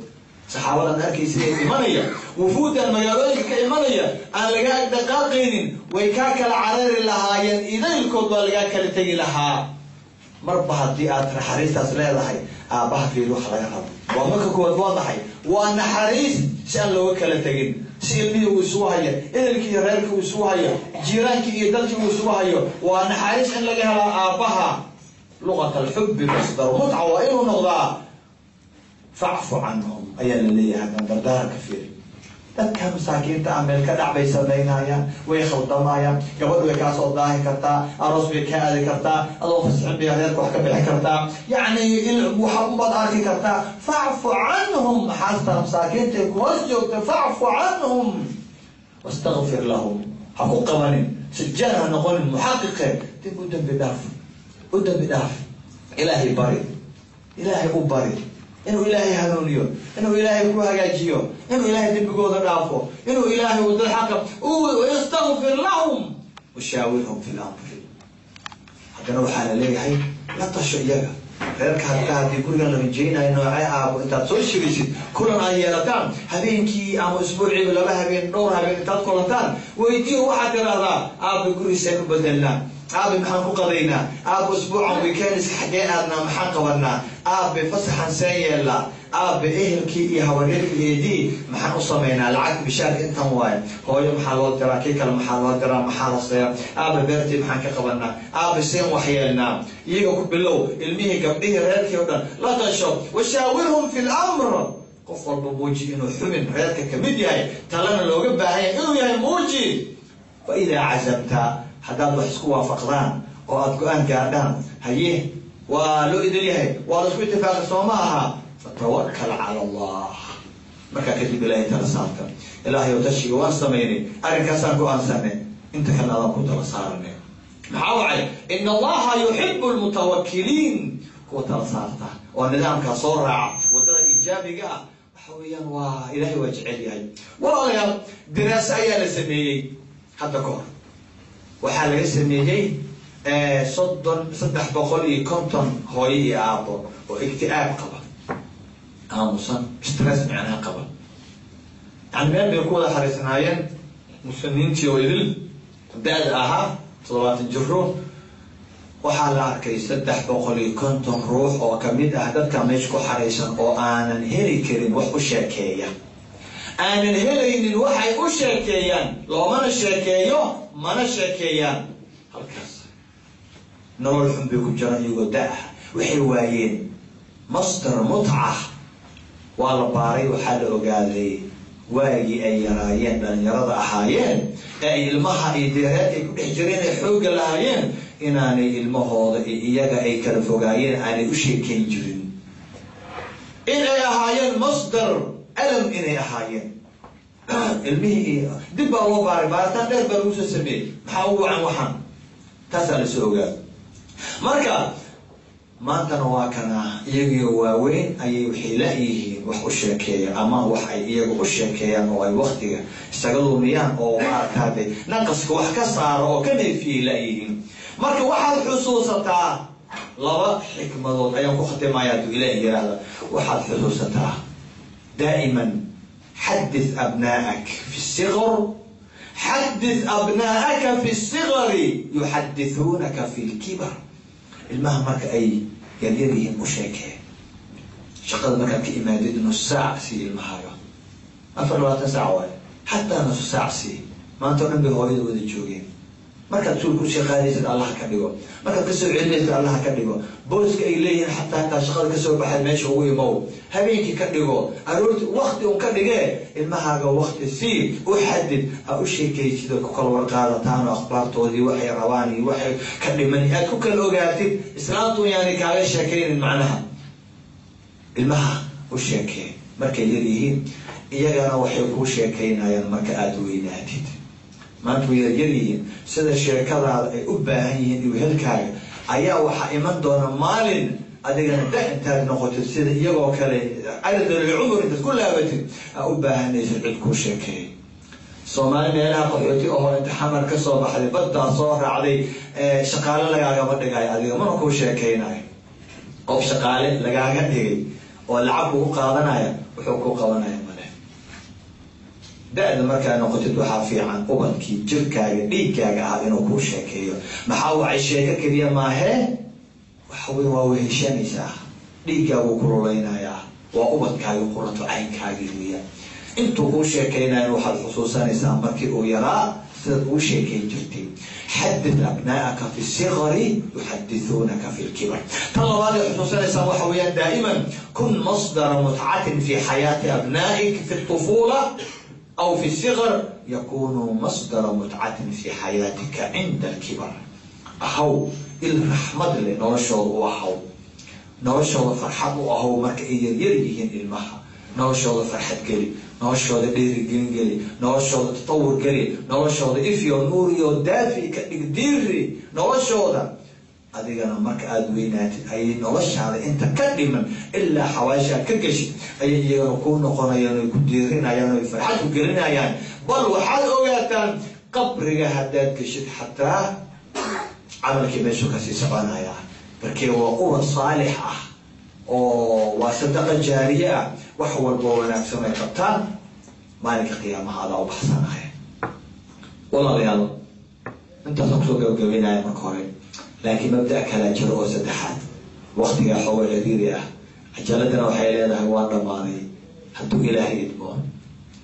Saxaabadan arkaysa ee imanaya, wufuudan magaalooyinka ka imanaya aan laga dhaqaaqaynin, way kaa kala carari lahaayeen idaylkood, baa lagaa kala tegi lahaa. Marba haddii aad naxariistaas leedahay, aabbaha fiir waxa laga rabo waa marka koowaad waa maxay? Waa naxariis, si aan looga kala tegin, si ilmihii uu isugu hayo, ehelkii iyo reerkii uu isugu hayo, jiiraankii iyo dalkii uu isugu hayo. Waa naxariis in laga helaa aabbaha. Luqat alxubi masdaru mutca waa inuu noqdaa. "Facfu canhum" ayaa la leeyahay. Haddaan dardaaranka fiiri, dadka masaakiinta ah meel ka dhac bay samaynayaan, way khaldamayaan. Gabadhu way kaa soo daahi kartaa, aroos bay kaa aadi kartaa, adoo fasixin bay reerka wax ka bixi kartaa, yacni waxa unbaad arki kartaa. Facfu canhum, maxaasta masaakiinta ku hoos joogta, facfu canhum. Wastakfir lahum, ha ku qabanin, sajaan ha noqonin, muxaqiqe dib u dambi dhaaf, u dambi dhaaf. Ilaahay bari, Ilaahay u bari inuu Ilaahay hanuuniyo, inuu Ilaahay ku hagaajiyo, inuu Ilaahay dembigooda dhaafo, inuu Ilaahay wadada xaqa. Yastakfir lahum washaawirhum fi lamri. Haddana waxaa la leeyahay la tasho iyaga reerka. Hataa haddii gurigan la rajaynayo noocee, aabo intaad soo shirisid, kulan aad yeelataan habeenkii ama isbuuciiba 2 habeen, dhowr habeen intaad kulantaan, weydiyo. Waxaad tiraahdaa: "Aaba, guriiseen u bedelnaa? Aabe, maxaan ku qadaynaa? Aabe, usbuucan weekendska xaggee aadnaa? Maxaan qabanaa? Aabe, fasaxan seen yeelnaa? Aabe, ehelkii iyo habaryarkii, eedii maxaan u samaynaa? Lacag bishaarka intan waayo, hooyo maxaa loo diraa? Kii kale maxaa loo diraa? Maxaa la seeya? Aabe, beertii maxaan ka qabanaa? Aabe, seen wax yeelnaa?" Iyaga ku bilow, ilmihii, gabdhihii, reerkii o dhan la tasho. Washaawirhum fi lamr. Qof walba muuji inuu xubin reerka kamid yahay, talana looga baahan yahay inuu yahay, muuji. Fa idaa cazamta, haddaad wax isku waafaqdaan oo aada go-aan gaadhaan, haye, waa loo idin yahay, waa la isku itifaaqay, soo ma aha? Fatawakal cala Allah. Markaa kadib Ilaahay tala saarta. Ilaahay oo tashiga waan samaynay, arrinkaasaan go-aansanay, inta kalena adaan ku tala saaranay. Maxaa wacay? Ina Allaha yuxibu lmutawakiliin. Kuwa tala saarta oo nidaamkaa soo raaca, waddada iijaabiga ah, waxa weeyaan waa Ilaahay waa jecel yahay. Walaalayaal, diraase ayaa la sameeyey hadda ka hor. Waxaa laga sameeyey 350 hooyo iyo aabo oo igti'aab qaba, aamusan, stress macnaha qaba. Yani meel bay ku wada xariisnaayeen muslimiintii oo idil, da-da ahaa 70 jiro. Waxaa la arkay 350 ruux oo kamid ah dadka meesha ku xaraysan oo aanan heli karin wax u sheekeeya, aanan helaynin waxay u sheekeeyaan, loomana sheekeeyo, mana sheekeeyaan. Halkaas nolol xun bay ku jiraan iyagoo da-ah. Waxay waayeen masdar mutca. Waa la baaray, waxaa la ogaaday waagii ay yaraayeen, dhalinyarada ahaayeen, ee ay ilmaha iyo deereerka ay ku dhex jireen, ay xoogga lahaayeen, inaanay ilmahooda iyo iyaga ay kala fogaayeen, aanay u sheekeyn jirin, in ay ahaayeen masdar alam inay ahaayeen ilmihii. Dib baa loo baaray, baaritaan dheer baa lagu soo sameeyey. Maxaa ugu wacan waxaan? Taasaa lasoo ogaada. Marka maantana waa kana iyagiyo waaweyn ayay waxay la-yihiin wax u sheekeeya ama wax ay iyagu u sheekeeyaan oo ay waktiga isaga lumiyaan oo maaragtaade naqaska wax ka saaro oo ka neefiyay la-yihiin. Marka waxaad xusuusataa laba xikmadood ayaan ku khatimaya hadduu Ilaah yiraahda. Waxaad xusuusataa daa'iman: xadith abnaa'ak fi sigar, xadith abnaa'aka fi sigari yuxadithuunaka fi lkibar. Ilmaha marka ay yaryar yihiin u sheekee. Shaqada markaad ka imaadid, nus saac sii ilmahaaga. 24 saac waayo, xataa nus saac sii. Maanta o dhan bay hooyada wada joogeen. Markaad suul kusii qaadaysid, Allaha ka dhigo. Markaad kasoo celinaysid, Allaha ka dhigo. Booska ay leeyihiin, xataa intaa shaqada kasoo baxay, meesha ugu imow. Habeenkii ka dhigo, aroorti wakti un ka dhigee. Ilmahaaga wakti sii u xadid aa u sheekaysid oo ku kala warqaadataan oo akhbaartoodii, waxay rabaan iyo waxay ka dhiman aad ku kala ogaatid. Islaantu yaani kaaga sheekaynin macnaha. Ilmaha u sheekee markay yar yihiin, iyagana waxay kuu sheekaynayaan marka aada weynaatid. Maanta way yaryar yihiin, sida sheekadaada ay u baahan yihiin iyo wehelkaaga ayaa waxaa iman doona maalin adigana da intaad noqotid, sida iyagoo kale ardalcumur intaad ku laabatid, aa u baahanaysid cid kuu sheekeey. Soomaali meelaha qaxooti ahoo inta Xamar ka soo baxday, baddaa soo raacday, shaqaale lagaagama dhigayo adiga, mana kuu sheekaynayo. Qof shaqaale lagaaga dhigay oo lacag kugu qaadanaya wuxuu kuu qabanaya male. Da-da markaa noqotid, waxaa fiican ubadkii jirkaaga, dhiiggaaga ah inuu kuu sheekeeyo. Maxaa wacay? Sheeko keliya maahee, waxa wey waa weheshanaysaa, dhiiggaaguu kululeynayaa, waa ubadkaagi, quratu caynkaagii weeyaan. Intuu kuu sheekaynayan waxaad xusuusanaysaa markii uu yaraa sidaad ugu sheekayn jirtay. Xadith abnaa'aka fi sigari yuxadithuunaka fi lkibar. Tan labaad ay xusuusanaysaa waxa weeyaan: daa'iman kun masdara mutcatin fi xayaati abnaa'ik fi tufuula aw fi sigar, yakunu masdara mutcatin fi xayaatika cinda alkibar. Ahaw il raxmad leh noloshooda u ahaw, noloshooda farxad u ahow. Marka ay yaryar yihiin ilmaha, noloshooda farxad geli. Noloshooda dhiirigelin geli, noloshooda tatawur geli, noloshooda ifyo nuuriyo daafi ka dhig, diiri noloshooda. Adigana marka aada weynaatid ayay noloshaada inta ka dhiman ilaa xawaasha aad ka geshid ayay iyagana kuu noqonayaan, oy ku diirinayaan, oy farxad ku gelinayaan. Bal waxaad ogaataan, qabriga haddaad geshid xataa camalkii meeshuu kasii soconaya. Markee waa ubad saalix ah oo waa sadaqa jaariye ah. Wax walboo wanaagsan ay qabtaan maalinka qiyaamaha adaa u baxsanaya. Walaalayaal, intaasaan kusoo gabagabeynaya marka hore, laakiin mabda' kalaa jiro oo saddexaad. Waktigaa xooga ciriiri ah, cajaladana waxay leedahay waa dhammaaday. Hadduu Ilaahay idmo,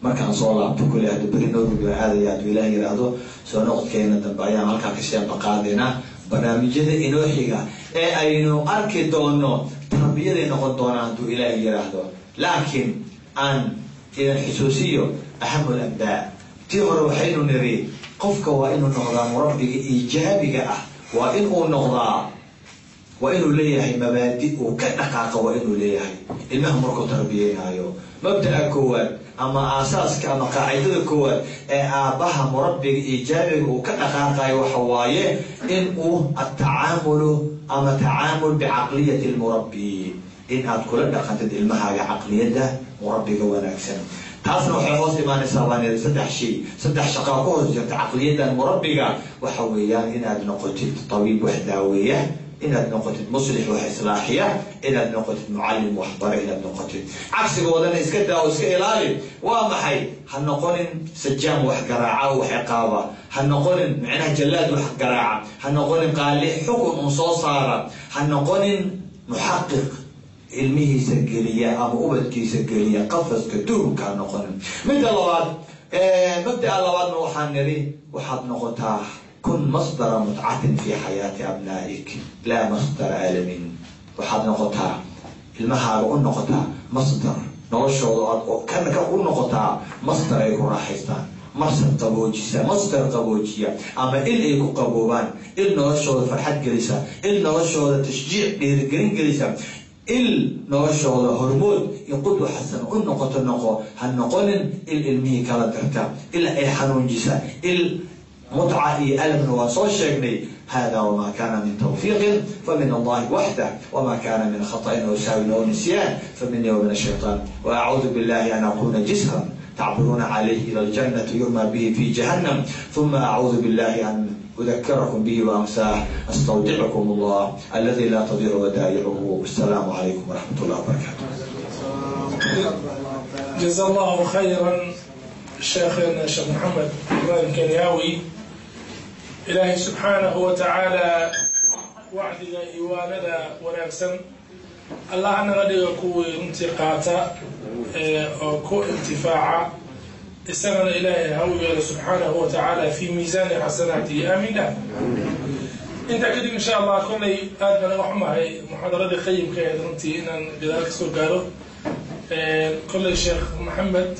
markaan soo laabto kule, hadduu beri Norway baa aadaya, hadduu Ilaah yiraahdo, soo noqodkeena dambe ayaan halkaa kasii ambaqaadaynaa. Barnaamijyada inoo xiga ee aynu arki doono tarbiyaday noqon doonaan, hadduu Ilaahay yiraahdo. Laakiin aan idan xusuusiyo ahamu lambaa. Tii hore waxaynu niri, qofka waa inuu noqdaa murabbiga iijaabiga ah, waa inuu noqdaa, waa inuu leeyahay mabaadi uu ka dhaqaaqa, waa inuu leeyahay ilmaha markuu tarbiyeynaayo. Mabda'a koowaad ama aasaaska ama qaacidada koowaad ee aabbaha murabbiga iijaabiga uu ka dhaqaaqayo waxa waaye in uu atacaamulu ama tacaamul bicaqliyati lmurabbi, in aad kula dhaqantid ilmahaaga caqliyadda murabbiga wanaagsan. Taasna waxay hoos imaanaysaa, baan iri, saddex shay, saddex shaqaa ku hoos jirta caqliyaddan murabbiga. Waxa weeyaan inaad noqotid tabiib wax daaweeya, inaad noqotid muslix wax islaaxiya, inaad noqotid mucallim waxbara inaad noqotid. Cagsigoodana iska daa oo iska ilaali. Waa maxay? Ha noqonin sajaam wax garaaca oo wax ciqaaba, ha noqonin micnaha jallaad wax garaaca, ha noqonin qaali xukun un soo saara, ha noqonin muxaqiq ilmihiisa geliya ama ubadkiisa geliya qafaska duubka, ha noqonin. Midda labaad, mabda'a labaadna waxaan nidhi, waxaad noqotaa kun masdara mutcatin fi xayaati abnaa'ik, laa masdara alamin. Waxaad noqotaa ilmahaaga u noqotaa masdar noloshooda, aad kan u noqotaa masdar ay ku raaxaystaan, masdar qaboojisa, masdar qaboojiya ama il ay ku qaboobaan, il noloshooda farxad gelisa, il noloshooda tashjiic dhiirigelin gelisa, il noloshooda hormood iyo qudwa xasan u noqoto noqo. Ha noqonin il ilmihii kala dirta, il ay xanuunjisa, il mutca iyo alamna waan soo sheegnay. Hada wma kana min twfiiqi famin allahi waxdah, wma kana min khaطأin aw sahwin aw nisyaan famini wa min الshayطan, وacuudu biاllahi an akuna jisran tacburuuna calayh ilى اljanati yurma bihi fi jahannam, ثuma acuudu biاllahi an أذكركم به وأنساه. أستودعكم الله الذي لا تضيع ودائعه. والسلام عليكم ورحمة الله وبركاته. جزا الله خيرا شيخنا الشيخ محمد إبراهيم كنياوي. Ilaahay subxaanahu wa tacaala wacdiga iyo waanada wanaagsan Allah naga dhiga kuwii runtii qaata oo ku intifaaca, isagana Ilaahay ha u yeelo subxaanahu wa tacaala fi miisaani xasanaatihi. Aamin dhah. Intaa kadib, insha Allah, kollay aad baan uga xumahay muxaadaradii qayimka ahayd runtii inaan gadaal ka soo gaaro. Kollay Sheekh Maxamed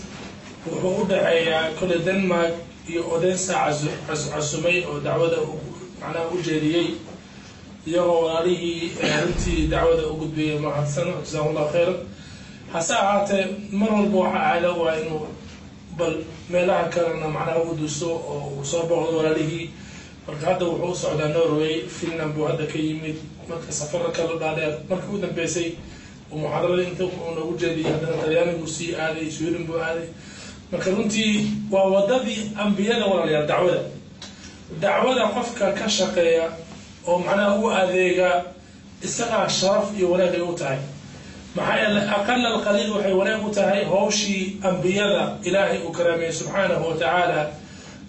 wuxuu u dhaxeeyaa kollay Denmark iyo Odensa casumay oo dacwada macnaha u jeediyey, iyagoo walaalihii runtii dacwada u gudbiyey. Mahadsan, jazakum Allahu khayran. Hase ahaatee, mar walba waxaa caado waa inuu bal meelaha kalena macnaha u duso oo uu soo booqdo walaalihii. Marka hadda wuxuu u socdaa Norway, Finland buu hadda ka yimid. Marka safarro kala dhaadheer markii u dambeysay uu muxaadarada inta uu noogu jeediyey, haddana Talyaaniguu sii aaday, Sweden buu aaday. Marka runtii waa wadadii ambiyada, walaalayaal. Dacwada qofka ka shaqeeya oo macnaha u adeega isagaa sharaf iyo wanaag ay u tahay. Maxaa yeele, aqal alqaliil waxay wanaag u tahay hawshii ambiyada Ilaahay uu karaameeyey subxaanahu wa tacaala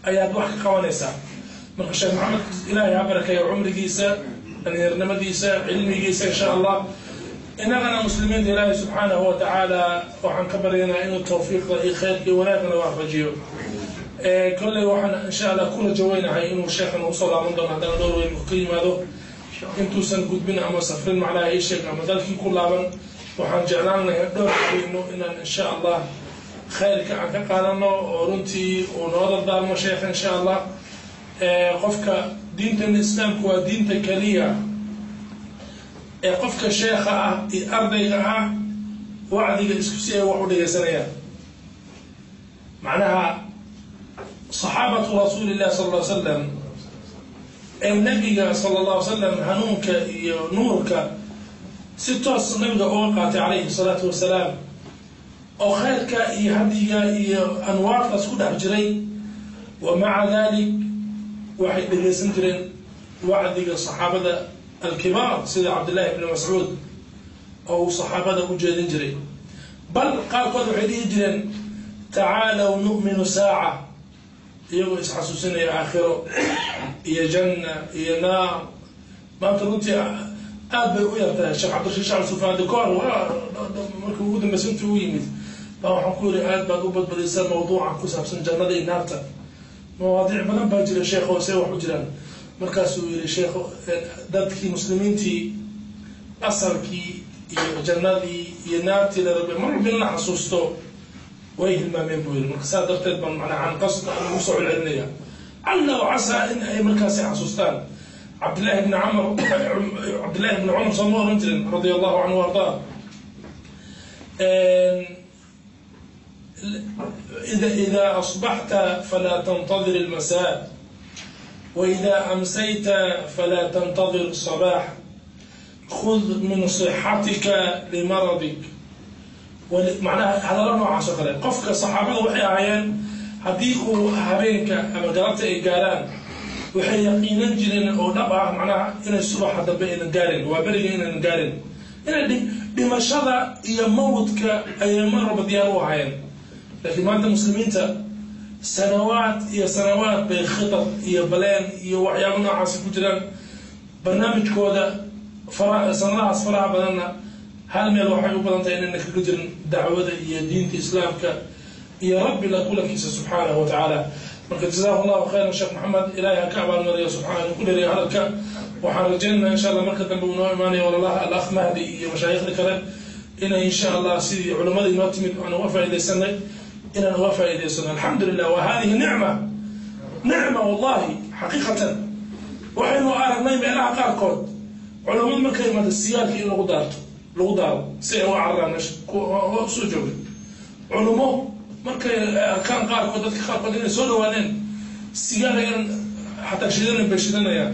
ayaad wax ka qabanaysaa. Marka Sheekh Maxamed Ilaahay ha barakeeyo cumrigiisa, dhalinyarnimadiisa, cilmigiisa, insha Allah. Innagana muslimiinta Ilaahay subxaanahu wa tacaala waxaan ka baryaynaa inuu tawfiiqda iyo khayrka iyo wanaagana waafajiyo. Kolley waxaan insha Allah ku rajaweynahay inuu sheekhan usoo laaban doono haddana Norway ka yimaado. Intuusan gudbin ama safrin, macnaha ii sheeg, ama dalkii ku laaban, waxaan jeclaan lahay dhowr weyno inaan insha Allah khayrka aan ka qaadano oo runtii uu noo dardaarmo sheekha, insha Allah. Qofka diintan Islaamku waa diinta keliya ee qofka sheekha ah iyo ardayga ah wacdiga isku si ay wax u dhegaysanayaan. Macnaha saxaabatu rasuuli illahi sala alla slam ee nabiga sala allahu alay slam hanuunka iyo nuurka si toos nabiga uga qaatay calayhi salaatu wasalaam, oo khayrka iyo hadiga iyo anwaartaas ku dhex jiray, wa maca dalik waxay dhegaysan jireen wacdiga saxaabada alkibaar sida Cabdillahi bni Mascuud oo uu saxaabada u jeedin jiray. Bal qaarkood waxay dhihi jireen: "Tacaalow nu'minu saaca," iyagoo isxasuusinaya aakhiro iyo janna iyo naar. Maanta runtii aad bay u yartahay. Sheekh Cabdirashiid Shacab Sufaadi kahor waa markii ugu dambaysa intii u yimid baa waxaan ku yiri: "Aad baad u badbadaysaa mawduuca ku saabsan jannada iyo naarta, mawaadiic badan baa jira, sheekho, see wax u jiraan?" Markaasuu yiri: "Sheekho, dadkii muslimiintii asalkii iyo jannadii iyo naartii la rabay mar walba in la xasuusto way hilmaameen," buu yiri. "Marka saa darteed baan macnaa can qasd aan ugu soo celcelinaya, calla wa casaa in ay markaasi xasuustaan." Cabdillahi bni Camr, Cabdillahi bni Cumar soo ma oran jirin, radia allahu canhu ardaa: "إذا أصبحت فلا تنتظر المساء، وإذا أمسيت فلا تنتظر الصباح، خذ من صحتك لمرضك." Macnaha hadallo noocaas oo kale qofka saxaabada waxay ahaayeen haddii uu habeenka ama galabta ay gaaraan, waxay yaqiinan jireen oo dhab ah macnaha inay subaxa dambe aynan gaarin, waa beriga inaynan gaarin, inay dhimashada iyo mawdka ayay mar walba diyaar u ahaayeen. Laakiin maanta muslimiinta sanawaad iyo sanawaad bay khitad iyo baleen iyo waxyaabo noocaasi ku jiraan barnaamijkooda. Sanadahaas faraha badanna hal meel waxay u badan tahay inayna kaga jirin dacwada iyo diinta islaamka iyo rabbi la kulankiisa subxaanahu wa tacaala. Marka jazaahu allahu khayran Sheekh Maxamed, ilaahay ha ka abaalmariyo subxaana ku dheeriya hadalka. Waxaan rajaynaynaa insha Allah marka dambe uu noo imaanayo walalaha alakh Mahdi iyo mashaayikhda kale inay insha Allah sidii culammadii noo timid aan uga faaidaysanay inaan uga faa'idaysano. Alxamdu lilah, wa hadihi nicma, nicma wallahi xaqiiqatan. Waxaynu aragnay meelaha qaarkood culammadu markay imaado sigaarka in lagu daarto, lagu daaro si ay uga cararaan meesha usoo jooga. Culummo markay arkaan qaarkood dadka qaarkood inay soo dhawaadeen, sigaar ayaan xataa shidanan bay shidanayaan.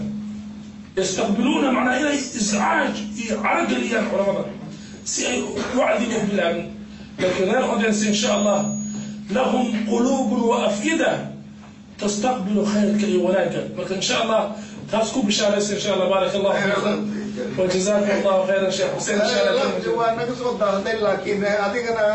Yastaqbiluuna macnaa inay iscaaj iyo caro geliyaan culamada si ay wacdiga u bilaabin. Laakiin reer Odense insha Allah lahum quluubun wa afida tastaqbilu khayrka iyo wanaagga. Marka insha Allah taas ku bishaaraysa insha Allah. Baaraka allahu fiikum wa jazakum allahu khayran, Sheekh Xuseen, insha Allah. Waa naga soo daahday, laakiin adigana